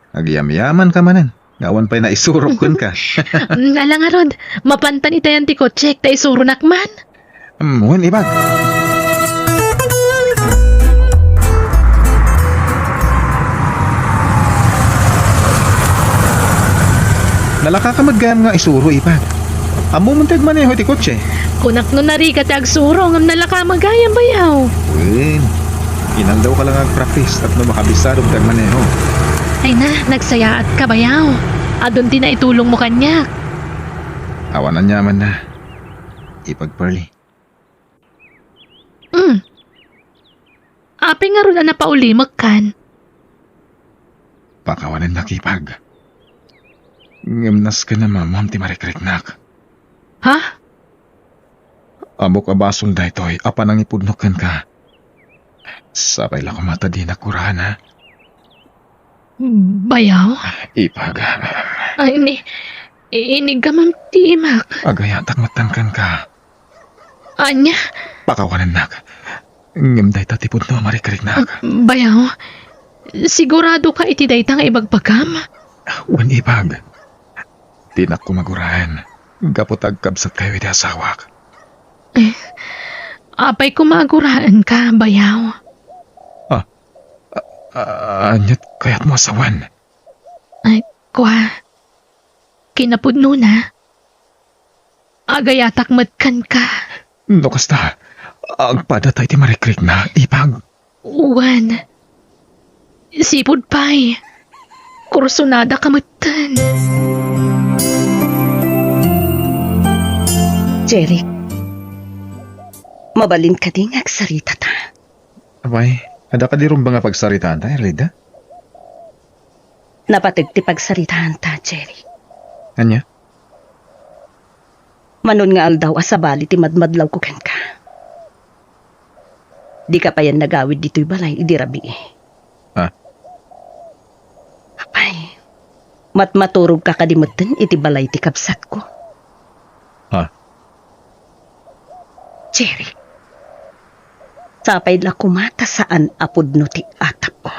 Agyamyamanka manen nga awan pay naisurok kenka. Mm, ala ngarud, mapantan itayan ti kotsek ta isuronak man. Mm, wen, Ipag. Nalakaka met gayam nga isuro, Ipag. Ammom ti agmaneho ti kotse. Kunak no narigat ti agsuro, ngem nalaka met gayam, bayaw. Wen, inaldaw ka la nga agpraktis tapno makabisado ti agmaneho. Ay na, nagsayaatka, bayaw. Adun ti naitulongmo kaniak. Awan aniamanna, Ipag Pearlie. Mm. Apay ngarud a napaulimekkan? Pakawanennak, Ipag. Ngem nasken a maammoam ti marikriknak. Ha? Ammok a basol daytoy a panangipudnok kenka. Sapay la koma ta dinak kuraen, ha? Bayaw? Ipag. Ay, ni, iniggamam ti imak. Agayatak metten kenka. Ania? Pakawanennak. Ngem dayta ti pudno a marikriknak. Bayaw, sigurado ka iti dayta nga ibagbagam? Wen, ipag. Dinak koma guraen gapu ta agkabsatkayo iti asawak. Eh, apay koma a guraenka, bayaw? Ah, a-, a-, ania't kayatmo a sawen? Ay, kua, kinapudnona, agayatak met kenka. No kasta, agpadata iti marikrikna, ipag. Wen, sipud pay, kursunada ka metten. Jeric, mabalin kadi nga agsaritata? Apay, adda kadi rumbeng a pagsaritaanta, Erlinda? Napateg ti pagsaritaanta, Jeric. Ania? Manon nga aldaw a sabali ti madmadlawko kenka. Dika payen nagawid ditoy balay idi rabii. Ah? Apay, matmaturogka kadi metten iti balay ti kabsatko? Ah? Jeric, sapay la koma ta saan a pudno ti atapko.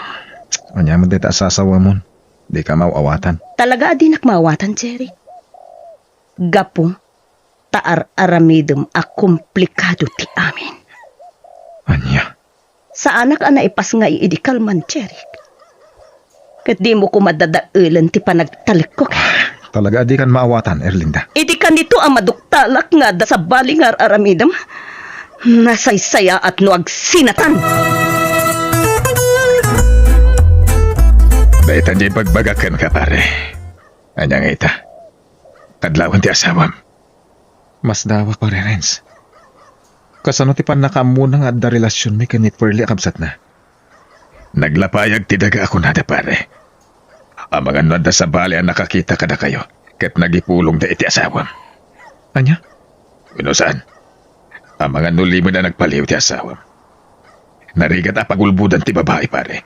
Ania met dayta a sasawamon? Dika maaw-awatan. Talaga a dinak maawatan, Jeric. Gapu ta ar-aramidem a komplikado ti amin. Ania? Saanak a naipasngay idi kalman, Jeric. Ket dimo koma dadaelen ti panagtalekko. Talaga a dikan maawatan, Erlinda. Idi kanito a maduktalak nga adda sabali nga ar-aramidem, nasaysayaat no agsinatan. Dayta ti ibagbagak kenka, pare. Ania nga ita? Kadlawan ti asawam. Masdawak, Pare Renz. Kasano ti pannakaammona nga adda relasionmi ken ni Pearlie a kabsatna? Naglapayag ti daga a kunada, pare. Amangan no adda sabali a nakakita kadakayo ket nagipulongda iti asawam. Ania? Wenno saan? Amangan no limed a nagbaliw ti asawam. Narigat a pagulbodan ti babai, pare.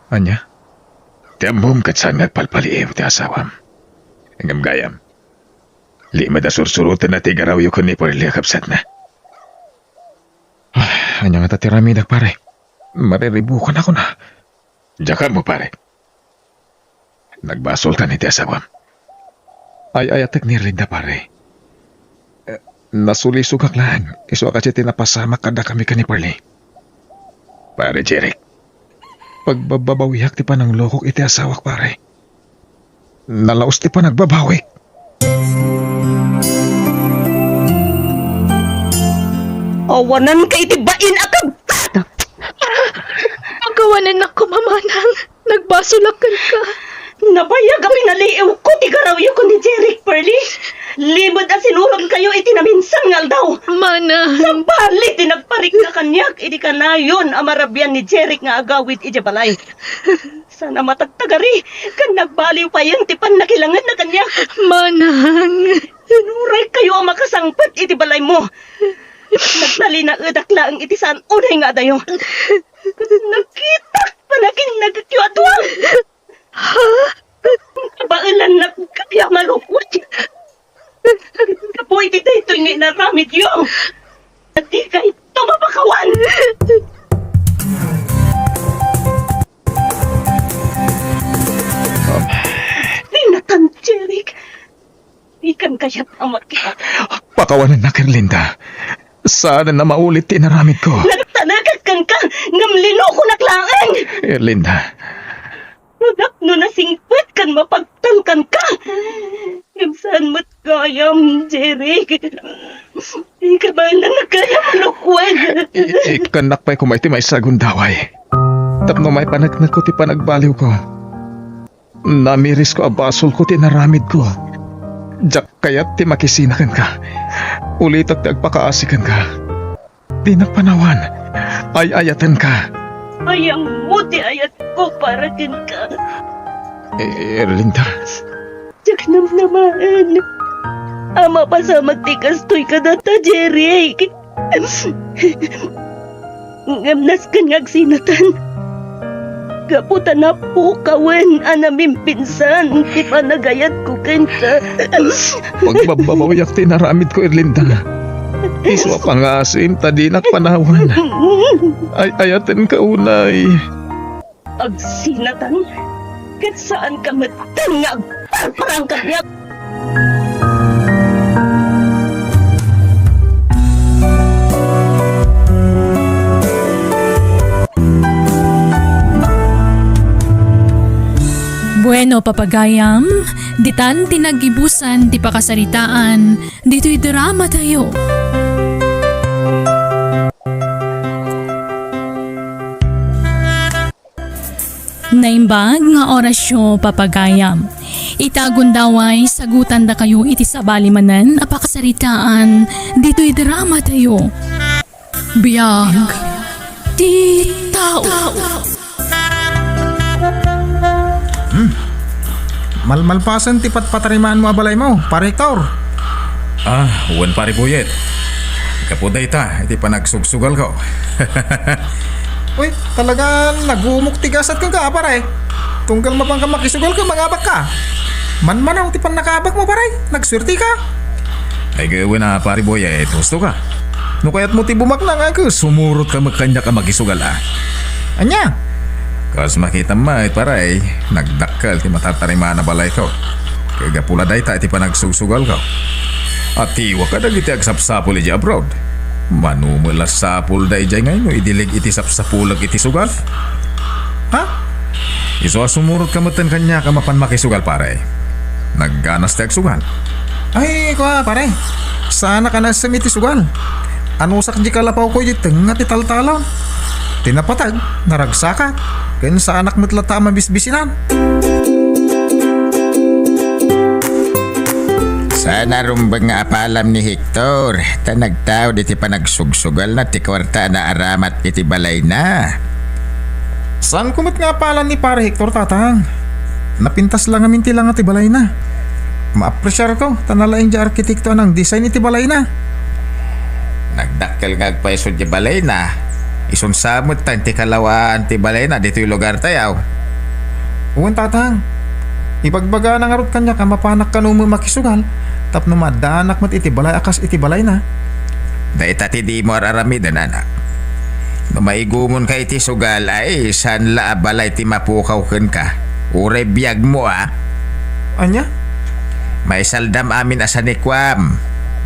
Ania? Ti ammom ket saan nga agpalpaliiw ti asawam. Ngem gayam, limed a sursurotenna ti igarawyo ken ni Pearlie a kabsatna. Ah, ania ngata ti aramidak, pare? Mariribukan ako na. Diak ammo, pare. Nagbasolkan iti asawam. Ay-ayatek ni Erlinda, pare. Eh, nasulisogak laeng, isu a kasi ti napasamak kadakami ken ni Pearlie. Pare Jeric. Pagbababawiak ti pananglokok iti asawak, pare. Nalaus ti panagbabawik. Awananka iti bain a kabtat! Pakawanennak koma, manang. Nagbasolak kenka. Nabayag a pinaliiwko ti garawyo ken ni Jeric, Pearlie. Limed a sinurotkayo iti naminsan nga aldaw. Manang. Sabali ti nagparikna kaniak idi kanayon a marabian ni Jeric nga agawid idiay balay. Saan a matagtagari, ken nagbaliw payen ti pannakilangenna kaniak. Manang. Sinuraykayo a makasangpet iti balaymo. Nagtalinaedak laeng iti saan unay nga adayo. Nakitak panakinnagekyo a dua. Ha? Kabaelannak kadi a malukot. Gapu iti daytoy nga inaramidyo, dikayto mapakawan. Dinatan, Jeric. Dikan kayat a makita. Pakawanennak, Erlinda. Saan a maulit ti inaramidko. Nagtalekak kenka, ngem linukonak laeng. Erlinda. Tapno nasingpet ken mapagtalkanka. Ngem saan met gayam, Jeric. Ikabaelannak gayam a lukwen. I-, ikkannak pay koma iti maysa a gundaway. Tapno maipaneknekko ti panagbaliwko. Namirisko a basolko ti inaramidko. Diak kayat ti makisina kenka. Ulitek ti agpakaasi kenka. Dinak panawan. Ay-ayatenka. Ay-ayatenka. Ay-ayatko para kenka. E-, Erlinda. Diak namnamaen a mapasamak ti kastoy kadata, Jeric. Ngem nasken nga agsinatan. gapu ta napukawen a namimpinsan ti panagayatko kenka. Pagbabbabawiak ti inaramidko, Erlinda. Isu a pangaasim ta dinak panawan. Ay-ayatenka unay. Agsinatan, ket saanka metten nga agparparang kaniak. Bueno, papagayam, ditan ti naggibusan ti pakasaritaan ditoy drama tayo. Naimbag nga orasyo, papagayam. Ita gundaway, sagutandakayo iti sabali manen a pakasaritaan ditoy drama tayo. Biag ti tao. Hmm. Malmalpasen ti patpatarimaanmo a balaymo, Pare Hector. Ah, wen, Pare Boyet. Gapu dayta iti panagsugsugalko. Uy, talaga nagumok ti gasat kenka, a, pare. Tunggal mapanka makisugal ket mangabakka. Manmanaw ti pannakaabakmo, pare. Nagsuertika. Ay, wen a, Pare Boyet, husto ka. No kayatmo ti bumaknang, a, ket sumurot ka met kaniak a makisugal, a. Ania? Kas makitam met, pare, nagdakkel ti matatarimaan a balayko. Ket gapu la dayta iti panagsugsugalko. Atiwa kadagiti agsapsapul idiay abroad. Mano met la sapulda idiay nga inno idileg iti sapsapulek iti sugal? Ha? Isu a sumurot ka metten kaniak a mapan makisugal, pare. Nagganas ti agsugal. Ay, kua, pare. Saanak a naessem iti sugal. Anusak di kalapawko iti tengnga ti taltalon. Ti napateg, naragsakak. Ken saanak met latta a mabisbisinan. Saan a rumbeng nga apalam ni Hector, ta nagtaud iti panagsugsugalna ti kuarta a naaramat iti balayna. Saanko met nga apalan ni Pare Hector, tatang. Napintas la ngamin ti langa ti balayna. Maapresiarko, ta nalaing ti arkitekto a nang-design iti balayna. Nagdakkel nga agpayso ti balayna. Isun sa met ti kalawaan ti balayna ditoy lugar tayo. Wen, tatang. Ibagbagana ngarud kaniak a mapanak kano met makisugal tapno maaddaanak met iti balay a kas iti balayna. Dayta ti dimo ar-aramiden, anak. No maigumonka iti sugal, ay, saan la a balay ti mapukaw kenka. Uray biagmo, a. Ania? Maisaldam amin a sanikuam.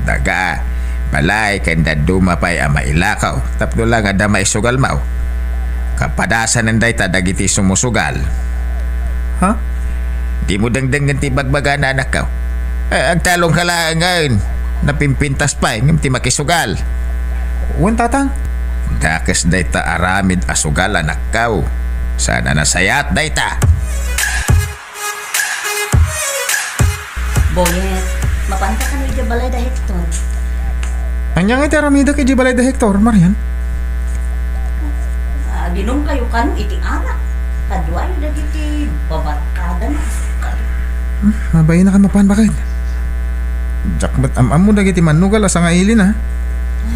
Daga, balay, ken dadduma pay a mailakaw tapno la nga adda maisugalmo. Kapadasanen dayta dagiti sumusugal. Ha? Dimo dengdengen ti ibagbagana, anakko. Eh, agtalongka laengen. Napimpintas pay ngem ti makisugal. Wen, tatang. Dakes dayta aramid a sugal, anakko. Saan a nasayaat dayta. Boyet, mapanka kano idiay balay da Hector? Ania nga ti aramidek idiay balay da Hector, Marian? Aginumkayo kano iti arak. Kaduayo dagiti babarkadana a sugal. Hmm, mabainakon mapan, baket. Diak met am-ammo dagiti mannugal a sangailina.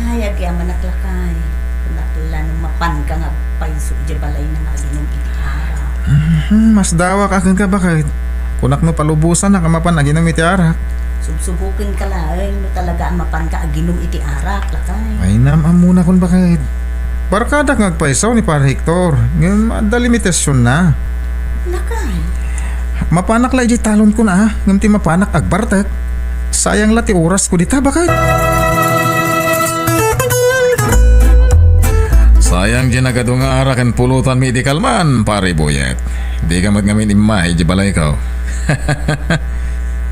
Ay, agyamanak, lakay. Kunak la no mapanka nga agpayso idiay balayna nga aginum iti arak. Mhm, masdawak a kenka, baket. Kunak no palubosanak a mapan aginum iti arak. Subsubokenka laeng no talaga a mapanka aginum iti arak, lakay. Ay, naam-ammonakon, baket. Barkadak nga agpayso ni Pare Hector, ngem adda limitasionna. Lakay. Mapanak la idiay talonkon, a, ngem ti mapanak agbartek. Sayang la ti orasko dita, baket. Sayang diay nagadu nga arak ken pulotanmi idi kalman, Pare Boyet. Dika met ngamin immaay idiay balayko.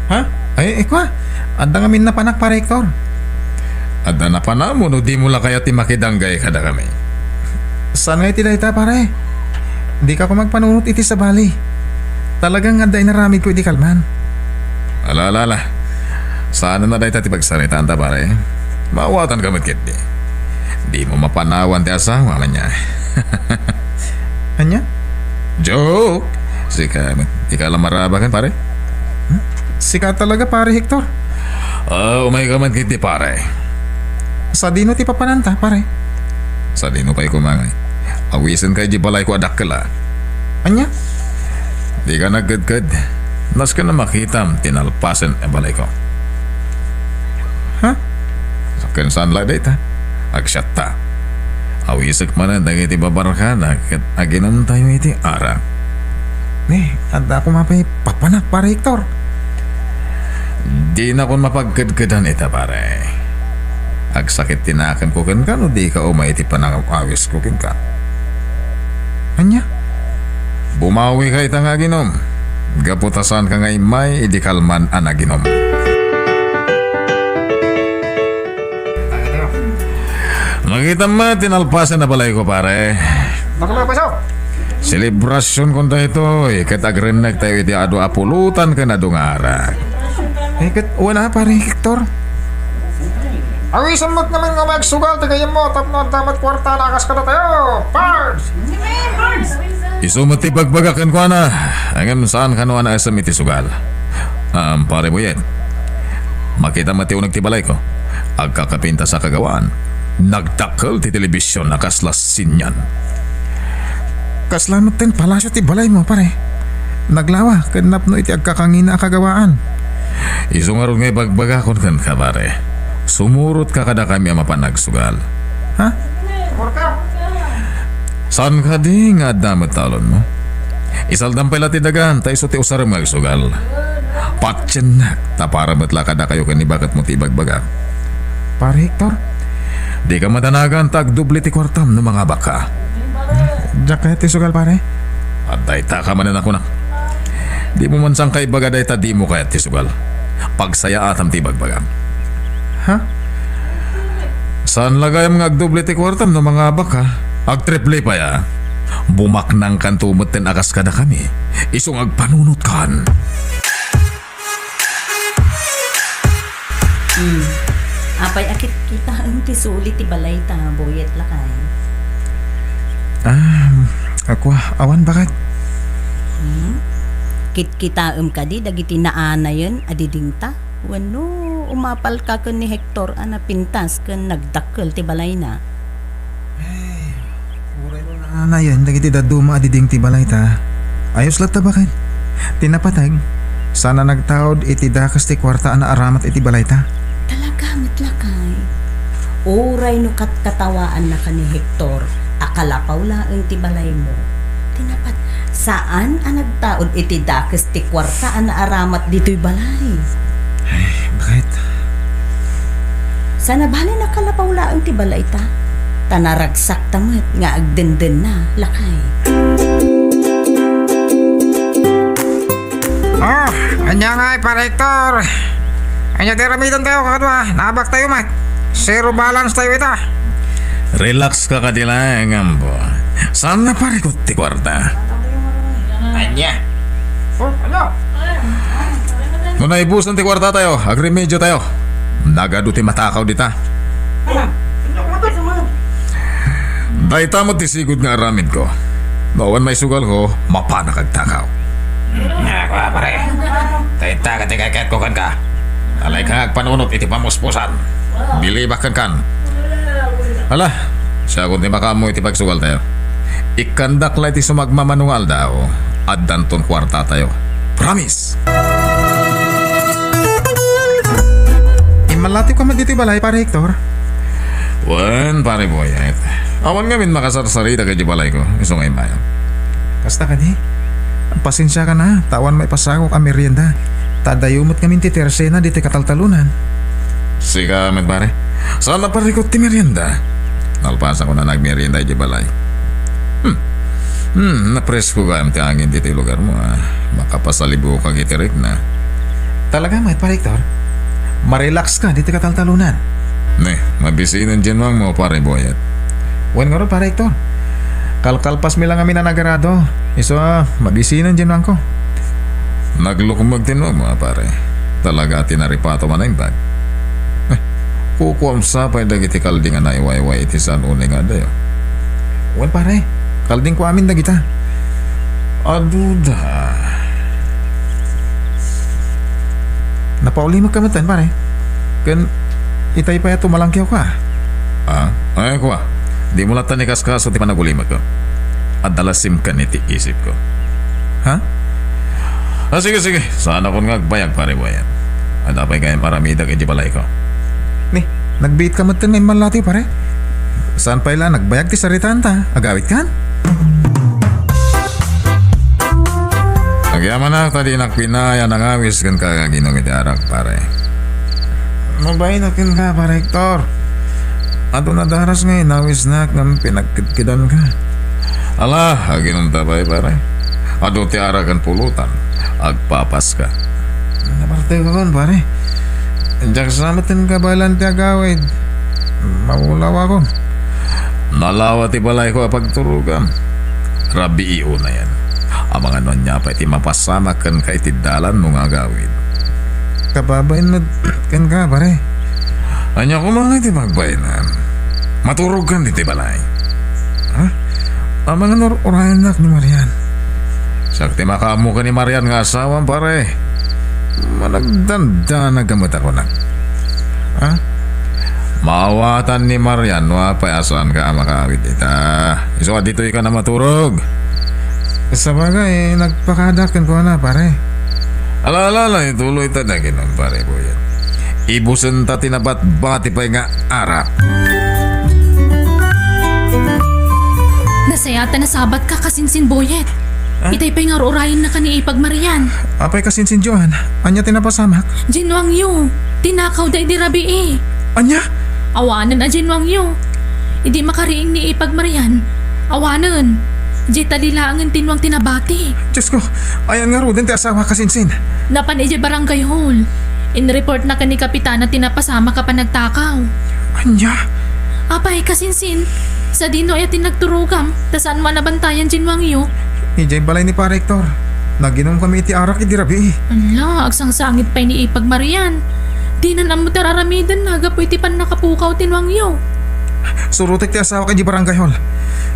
Ha? Ay, ikua, adda ngamin napanak, Pare Hector. Adda napanam no dimo la kayat ti makidanggay kadakami? Saan nga iti dayta, pare? Dika koma agpanunot iti sabali. Talaga nga adda inaramidko idi kalman. Ala, ala, ala. Saan a dayta ti pagsaritaanta, pare. Maawatanka met ketdi. Dimo mapanawan ti asawam, ania? Ania? Joke! Sika met. Ika la marabaken, pare? Hmm? Sika talaga, Pare Hector. Ah, umayka met ketdi, pare. Sadino ti papananta, pare? Sadino pay koma ngay? Awisenka idiay balayko a dakkel, a. Ania? Dika nagkedked. Nasken a makitam ti nalpasen a balayko. Ha? Ken saan la dayta? Agsiatta. Awisek manen dagiti babarkada ket aginumtayo iti arak. Ni, adda koma pay papanak, Pare Hector. Dinakon mapagkedkedan ita, pare. Agsakit ti nakemko kenka no dika umay iti panangawisko kenka. Ania? Bumawika ita nga aginom. Gapu ta saanka nga immay idi kalman a naginom. Makitam met ti nalpasen a balayko, pare. Bakla, paso. Selebrasion kon daytoy, ket agrennektayo iti adu a pulutan ken adu nga arak. Eh, ket wen a, Pare Hector? Awisan met ngamin nga magsugal ti gayyemmo tapno adda met kuarta a kas kadatayo. Pards! Isu met ti bagbagak kenkuana, ngem saan kano a naisem iti sugal. Um, Pare Boyet, makita met ti uneg ti balayko. Agkakapintas a kagawaan. Nagdakkel ti telebision a kasla sinian. Kasla metten palasio ti balaymo, pare. Naglawa ket napno iti agkakangina a kagawaan. Isu ngarud nga ibagbagakon kenka, pare. Sumurotka kadakami a mapan agsugal. Ha? Saan kadi nga adda met talonmo? Isaldam pay la ti dagan, ta isu ti usarem nga agsugal. Patiennak, ta para met la kadakayo ken ni baketmo ti ibagbagak. Pare Hector, dika madanagan ta agdoble ti kuartam no mangabakka. Diak kayat ti sugal, pare. Adda ita ka manen a kunak. Dimo man sangka ibaga dayta dimo kayat ti sugal. Pagsayaatam ti ibagbagam. Ha? Saan la gayam nga agdoble ti kuartam no mangabakka? Agtriple pay a. Bumaknangkanto metten a kas kadakami. Isu nga agpanunotkan. Hmm. Apay a kitkitaem ti suli ti balayta, Boyet, lakay? Ah, ako, awan, baket. Hmm? Kitkitaem kadi dagiti naanayen a didingta? Wenno umapalka ken ni Hector a napintas ken nagdakkel ti balayna? Ay, uray no naanayen dagiti dadduma a diding ti balayta, ayos latta, baket. Ti napateg, saan a nagtaud iti dakes ti kuarta a naaramat iti balayta. Talaga met, lakay. Uray no katkatawaannaka ni Hector a kalapaw laeng ti balaymo, ti napat-, saan a nagtaud iti dakes ti kuarta a naaramat ditoy balay. Ay, baket. Saan a bale a kalapaw laeng ti balayta, ta naragsakta met nga agdendenna, lakay. Oh, ania ngay, Pare Hector? Ania ti aramidentayo, kakadua? Naabaktayo met. Zero balance tayo ita. Relax ka kadi laeng, ampo. Saan a parikut ti kuarta? Ania? Oh, ania? No naibusan ti kuartatayo, agremediotayo. Nagadu ti matakaw dita. Dayta met ti sigud nga aramidko. No awan maisugalko, mapanak agtakaw. Ako, pare. Dayta ket ti kayatko kenka. Alay ka agpanunot iti pamuspusan. Bilibak kenkan. Ala, siakon ti makaammo iti pagsugaltayo. Ikkandak la iti sumagmamano nga aldaw. Addanton kuartatayo. Promise! Immalatiwka met ditoy balay, Pare Hector? Wen, Pare Boyet. Awan ngamin makasarsarita kadagiti balayko. Isu nga immayo. Kasta kadi? Pasensiakan a, ta awan maipasakok a merienda. Ta adayo met ngamin ti tersena ditoy kataltalonan. Sika met, pare. Saan a parikut ti merienda? Nalpasanko a nagmerienda idiay balay. Hmm. Hmm, napresko gayam ti angin ditoy lugarmo, a. Makapasalibukak iti rikna. Talaga met, Pare Hector? Marelax ka ditoy kataltalonan. Ne, mabisinen diay nuangmo, Pare Boyet. Wen ngarud, Pare Hector. Kalkalpasmi la ngamin a nagarado. Isu a, mabisinen diay nuangko. Naglukmeg ti nuangmo, a pare. Talaga a tinaripatom a naimbag. Eh, kukuam sa pay dagiti kalding a naiwayway iti saan unay nga adayo. Wen, pare. Kaldingko amin dagita. Aduda. Napaulimekka metten, pare. Ken itay pay a tumalangkewka. Ah? Ay, kua. Dimo latta ikaskaso ti panagulimekko. adda la simken iti isipko. Ha? Ah, sige, sige. Saanakon nga agbayag, Pare Boyet. Adda pay gayam aramidek iti balayko. Ni, nagbiitka metten nga immallatiw, pare. Saan pay la nagbayag ti saritaanta? Agawidkan? Agyamanak ta dinak pinay a nangawis kenka nga aginom iti arak, pare. Mabain a kenka, Pare Hector. Adu a daras nga inawisnak ngem pinagkedkedanka. Ala, aginumta pay, pare. Adu ti arak ken pulutan. Agpapaska. Napartekakon, pare. Diak sa met ti kabaelan ti agawid. Mawulawakon. Nalawa ti balayko a pagturogam. Rabii unayen. Amangan no ania pay ti mapasamak kenka iti dalanmo nga agawid. Kababain met kenka, pare. Ania koma nga iti pagbainam? Maturogkan ditoy balay. Ha? Amangan no ur-urayennak ni Marian. Siak ti makaammo ken ni Marian nga asawam, pare. Managdandanag a met a kunak. Ha? Maawatan ni Marian no apay a saanka a makaawid ita. Isu a ditoyka a maturog. Sabagay, nagpakaada kenkuana, pare. Ala, ala, ala, ituloyta dagiti, Pare Boyet. Ibusenta ti nabatbati pay nga arak. Nasayaat a nasabatka, Kasinsin Boyet. Ah? Itay pay nga ur-urayennaka ni Ipag Marian. Apay, Kasinsin Joan, ania ti napasamak? Diay nuangyo, tinakawda idi rabii. Ania? Awanen a diay nuangyo. Idi makariing ni Ipag Marian, awanen. Diay tadi laengen ti nuang ti nabati. Diosko, ayan ngaruden ti asawa, Kasinsin? Napan idiay barangay hall. Inreportna ken ni Kapitana ti napasamak a panagtakaw. Ania? Apay, Kasinsin, sadino aya ti nagturogam, ta saanmo a nabantayan diay nuangyo? Idiay balay ni Pare Hector. Naginumkami iti arak idi rabii. Ala, agsangsangit pay ni Ipag Marian. Dinan ammo ti ar-aramidenna gapu iti pannakapukaw ti nuangyo. Surotek ti asawak idiay barangay hall.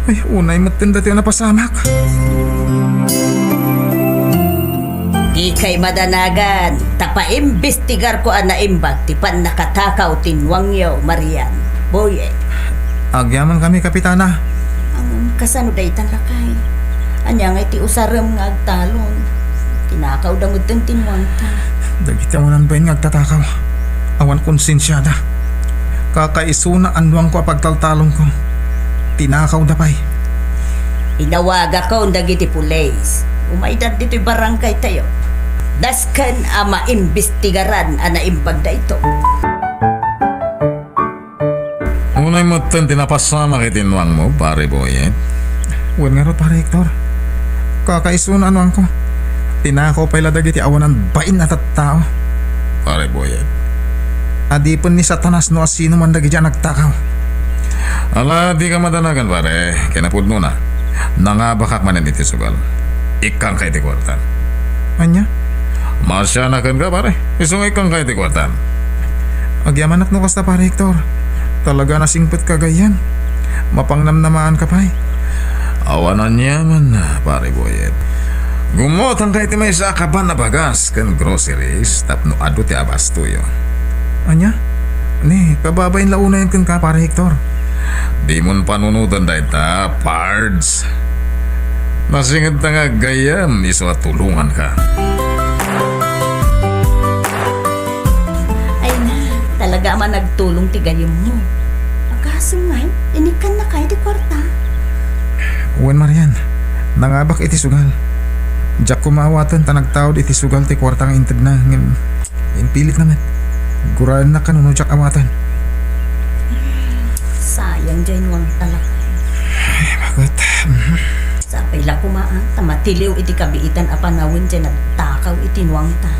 Ay, unay metten datoy a napasamak. Dikay madanagan, ta paimbestigarko a naimbag ti pannakatakaw ti nuangyo, Marian. Boyet. Agyamankami, Kapitana. Ngem kasano dayta, lakay? Ania ngay ti usarem nga agtalon? Tinakawda metten ti nuangta. Dagiti awanan bain nga agtatakaw, awan konsensiada. Kakaisuna a nuangko a pagtaltalonko. Tinakawda pay. Inawagakon dagiti pulis. Umayda ditoy barangaytayo. Dasken a maimbestigaran a naimbag daytoy. Unay metten ti napasamak iti nuangmo, Pare Boyet? Wen ngarud, Pare Hector. Kakaisuna a nuangko. Tinakaw pay la dagiti awanan bain a tattao. Pare Boyet. Adipen ni Satanas no asinoman dagiti a nagtakaw. Ala, dika madanagan, pare. Kinapudnona, nangabakak manen iti sugal. Ikkanka iti kuarta. Ania? Masianak kenka, pare. Isu nga ikkanka iti kuarta. Agyamanak no kasta, Pare Hector. Talaga a nasingpetka gayyem. Mapangnamnamaanka pay. Awan aniaman, Pare Boyet. Gummotanka iti maysa a kaban a bagas ken groceries tapno adu ti abastoyo. Ania? Ni, kababain la unayen kenka, Pare Hector. Dimon panunoten dayta, Pards. Nasingedta nga aggayyem, isu a tulonganka. Ay na, talaga a managtulong ti gayyemmo. Agasem ngay, inikkannaka iti kuarta? Wen, Marian, nangabak iti sugal. Diak koma awaten ta nagtaud iti sugal ti kuarta nga intedna, ngem impilitna met. Guraennak kano no diak awaten. Sayang diay nuangta, lakay. Ay, bakit? Mhm. Sapay la koma, a, ta matiliw iti kabiitan a panawen diay nagtakaw iti nuangta.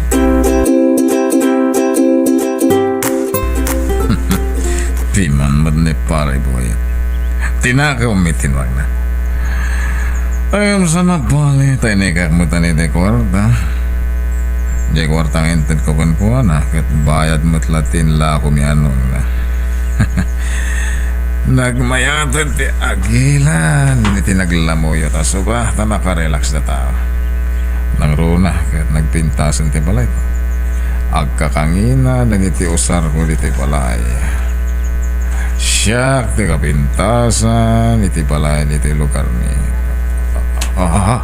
Piman met ni Pare Boy. Tinakawmi ti nuangna. Ay, saan a bale, ta inikak met iti kuarta. Diay kuarta nga intedko kenkuana, ket bayad met la ti inlakomi a nuangna. Nagmayaten ti agilan iti naglamuyo ta suba ta makarelax data. Nangruna ket nagpintasen ti balayko. Agkakangina dagiti usarko ditoy balay. Siak ti kapintasan iti balay ditoy lugarmi. Ah,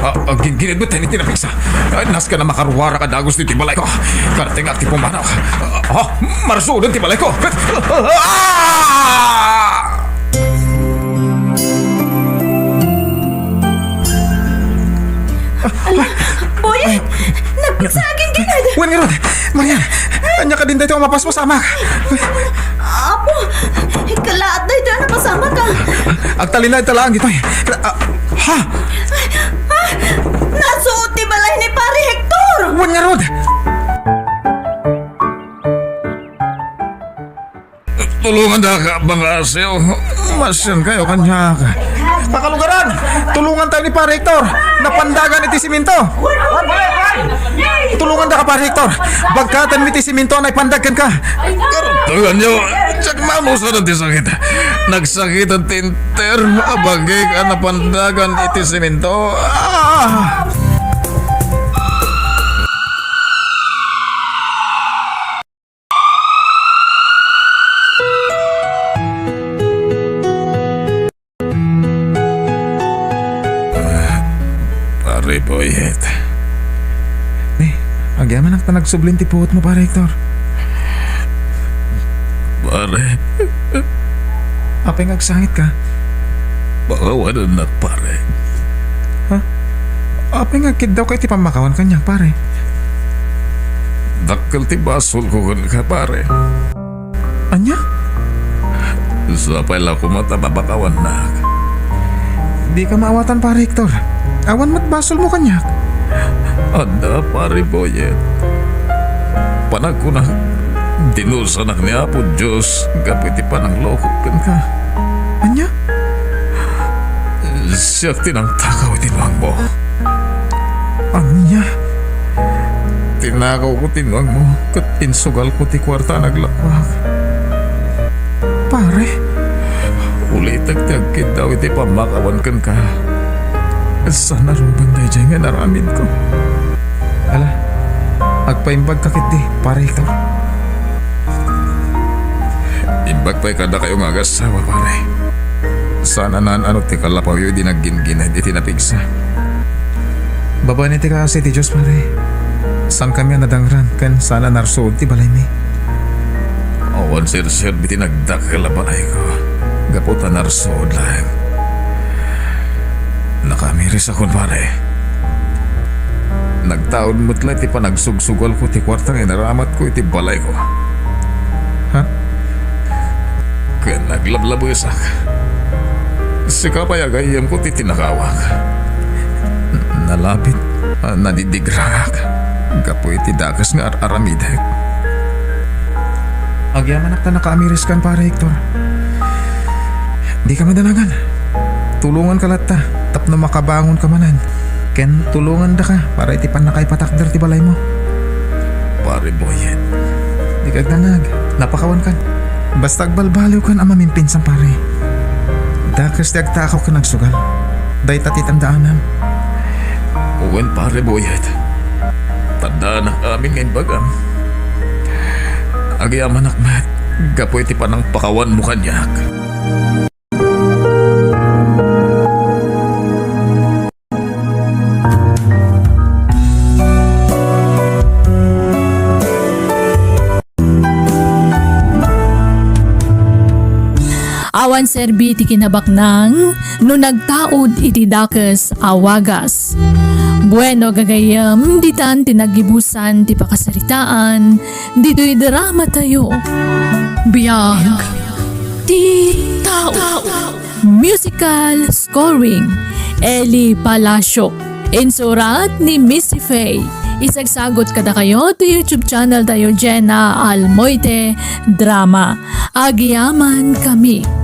ah, ah, gin-, ginidbet tayo ni tinapigsa. Ah, nasken a makaruara ka dagus ti balayko. Karating ak ti pumanaw. Ah, ah, marsudan ti balayko. Ah! Ala, Boyet! Nagpigsa agingginad! Wen ngarud, Marian, ania kadin daytoy a mapaspasamak? Apo, kalaat daytoy a napasamak a. Agtalinaed ta laeng ditoy. Ah, ha? Ah, nasuot ti balay ni Pare Hector! Wen ngarud! Tulongandaka, mga asiw. Masiankayo kaniak. Pakalugaran! Tulongantayo ni Pare Hector! Napandagan iti simento! Tulongandaka, Pare Hector! Bagkatanmi ti simento a naipandag kenka! Tulonganyo! Diak mamusaden ti sakit. Nagsakitan ti enter a bagik a napandagan iti simento. Ah! Ah, Pare Boyet. Ni, agyamanak ta nagsublin ti puotmo, Pare Hector. Pare. Apay nga agsangit ka? Pakawanennak, pare. Ha? Apay nga agkiddawka iti pammakawan kaniak, pare? Dakkel ti basolko kenka, pare. Ania? Sapay la koma ta papakawannak. Dika maawatan, Pare Hector. Awan met basolmo kaniak. Adda, Pare Boyet. Panagkunak, dinusanak ni Apo Dios gapu iti pananglokok kenka. Ania? Siak ti nangtakaw iti nuangmo. Ania? Tinakawko ti nuangmo ket insugalko ti kuarta a naglakwak. Pare, ulitek ti agkiddaw iti pammakawan kenka. Saan a ruben daydiay nga inaramidko. Ala, agpaimbagka ketdi, Pare Hector. Imbag pay kadakayo nga agassawa, pare. Saan a naan-ano ti kalapawyo idi nagginggined iti napigsa. Babaen iti kaasi ti Dios, pare. Saankami a nadangran ken saan a narsuod ti balaymi. Awan serserbi ti nagdakkel a balayko gapu ta narsuod laeng. Nakaamirisakon, pare. Nagtaud met la iti panagsugsugalko ti kuarta nga inaramatko iti balayko. Ha? Ken naglablabesak. Sika pay a gayyemko ti tinakawak. Nalabit a nadidigrangak gapu iti dakes nga ar-aramidek. Agyamanak ta nakaamiriskan, Pare Hector. Dika madanagan. Tulonganka latta tapno makabangonka manen. Ken tulongandaka para iti pannakaipatakder ti balaymo. Pare Boyet. Dika agdanag. Napakawankan. Basta agbalbaliwkan a maminpinsan, pare. Dakes ti agtakaw ken agsugal. Dayta ti tandaanam. Wen, Pare Boyet. Tandaanak amin nga imbagam. Agyamanak met gapu iti panangpakawanmo kaniak. Awan serbi ti kinabaknang no nagtaud iti dakes a wagas. Bueno, gagayyem, ditan ti naggibusan ti pakasaritaan ditoy drama tayo. Biag ti tao. Musical scoring, Eli Palacio. Insurat ni Missy Faye. Isagsagot kadakayo ti YouTube channel tayo, Jenna Almoite Drama. Agyaman kami.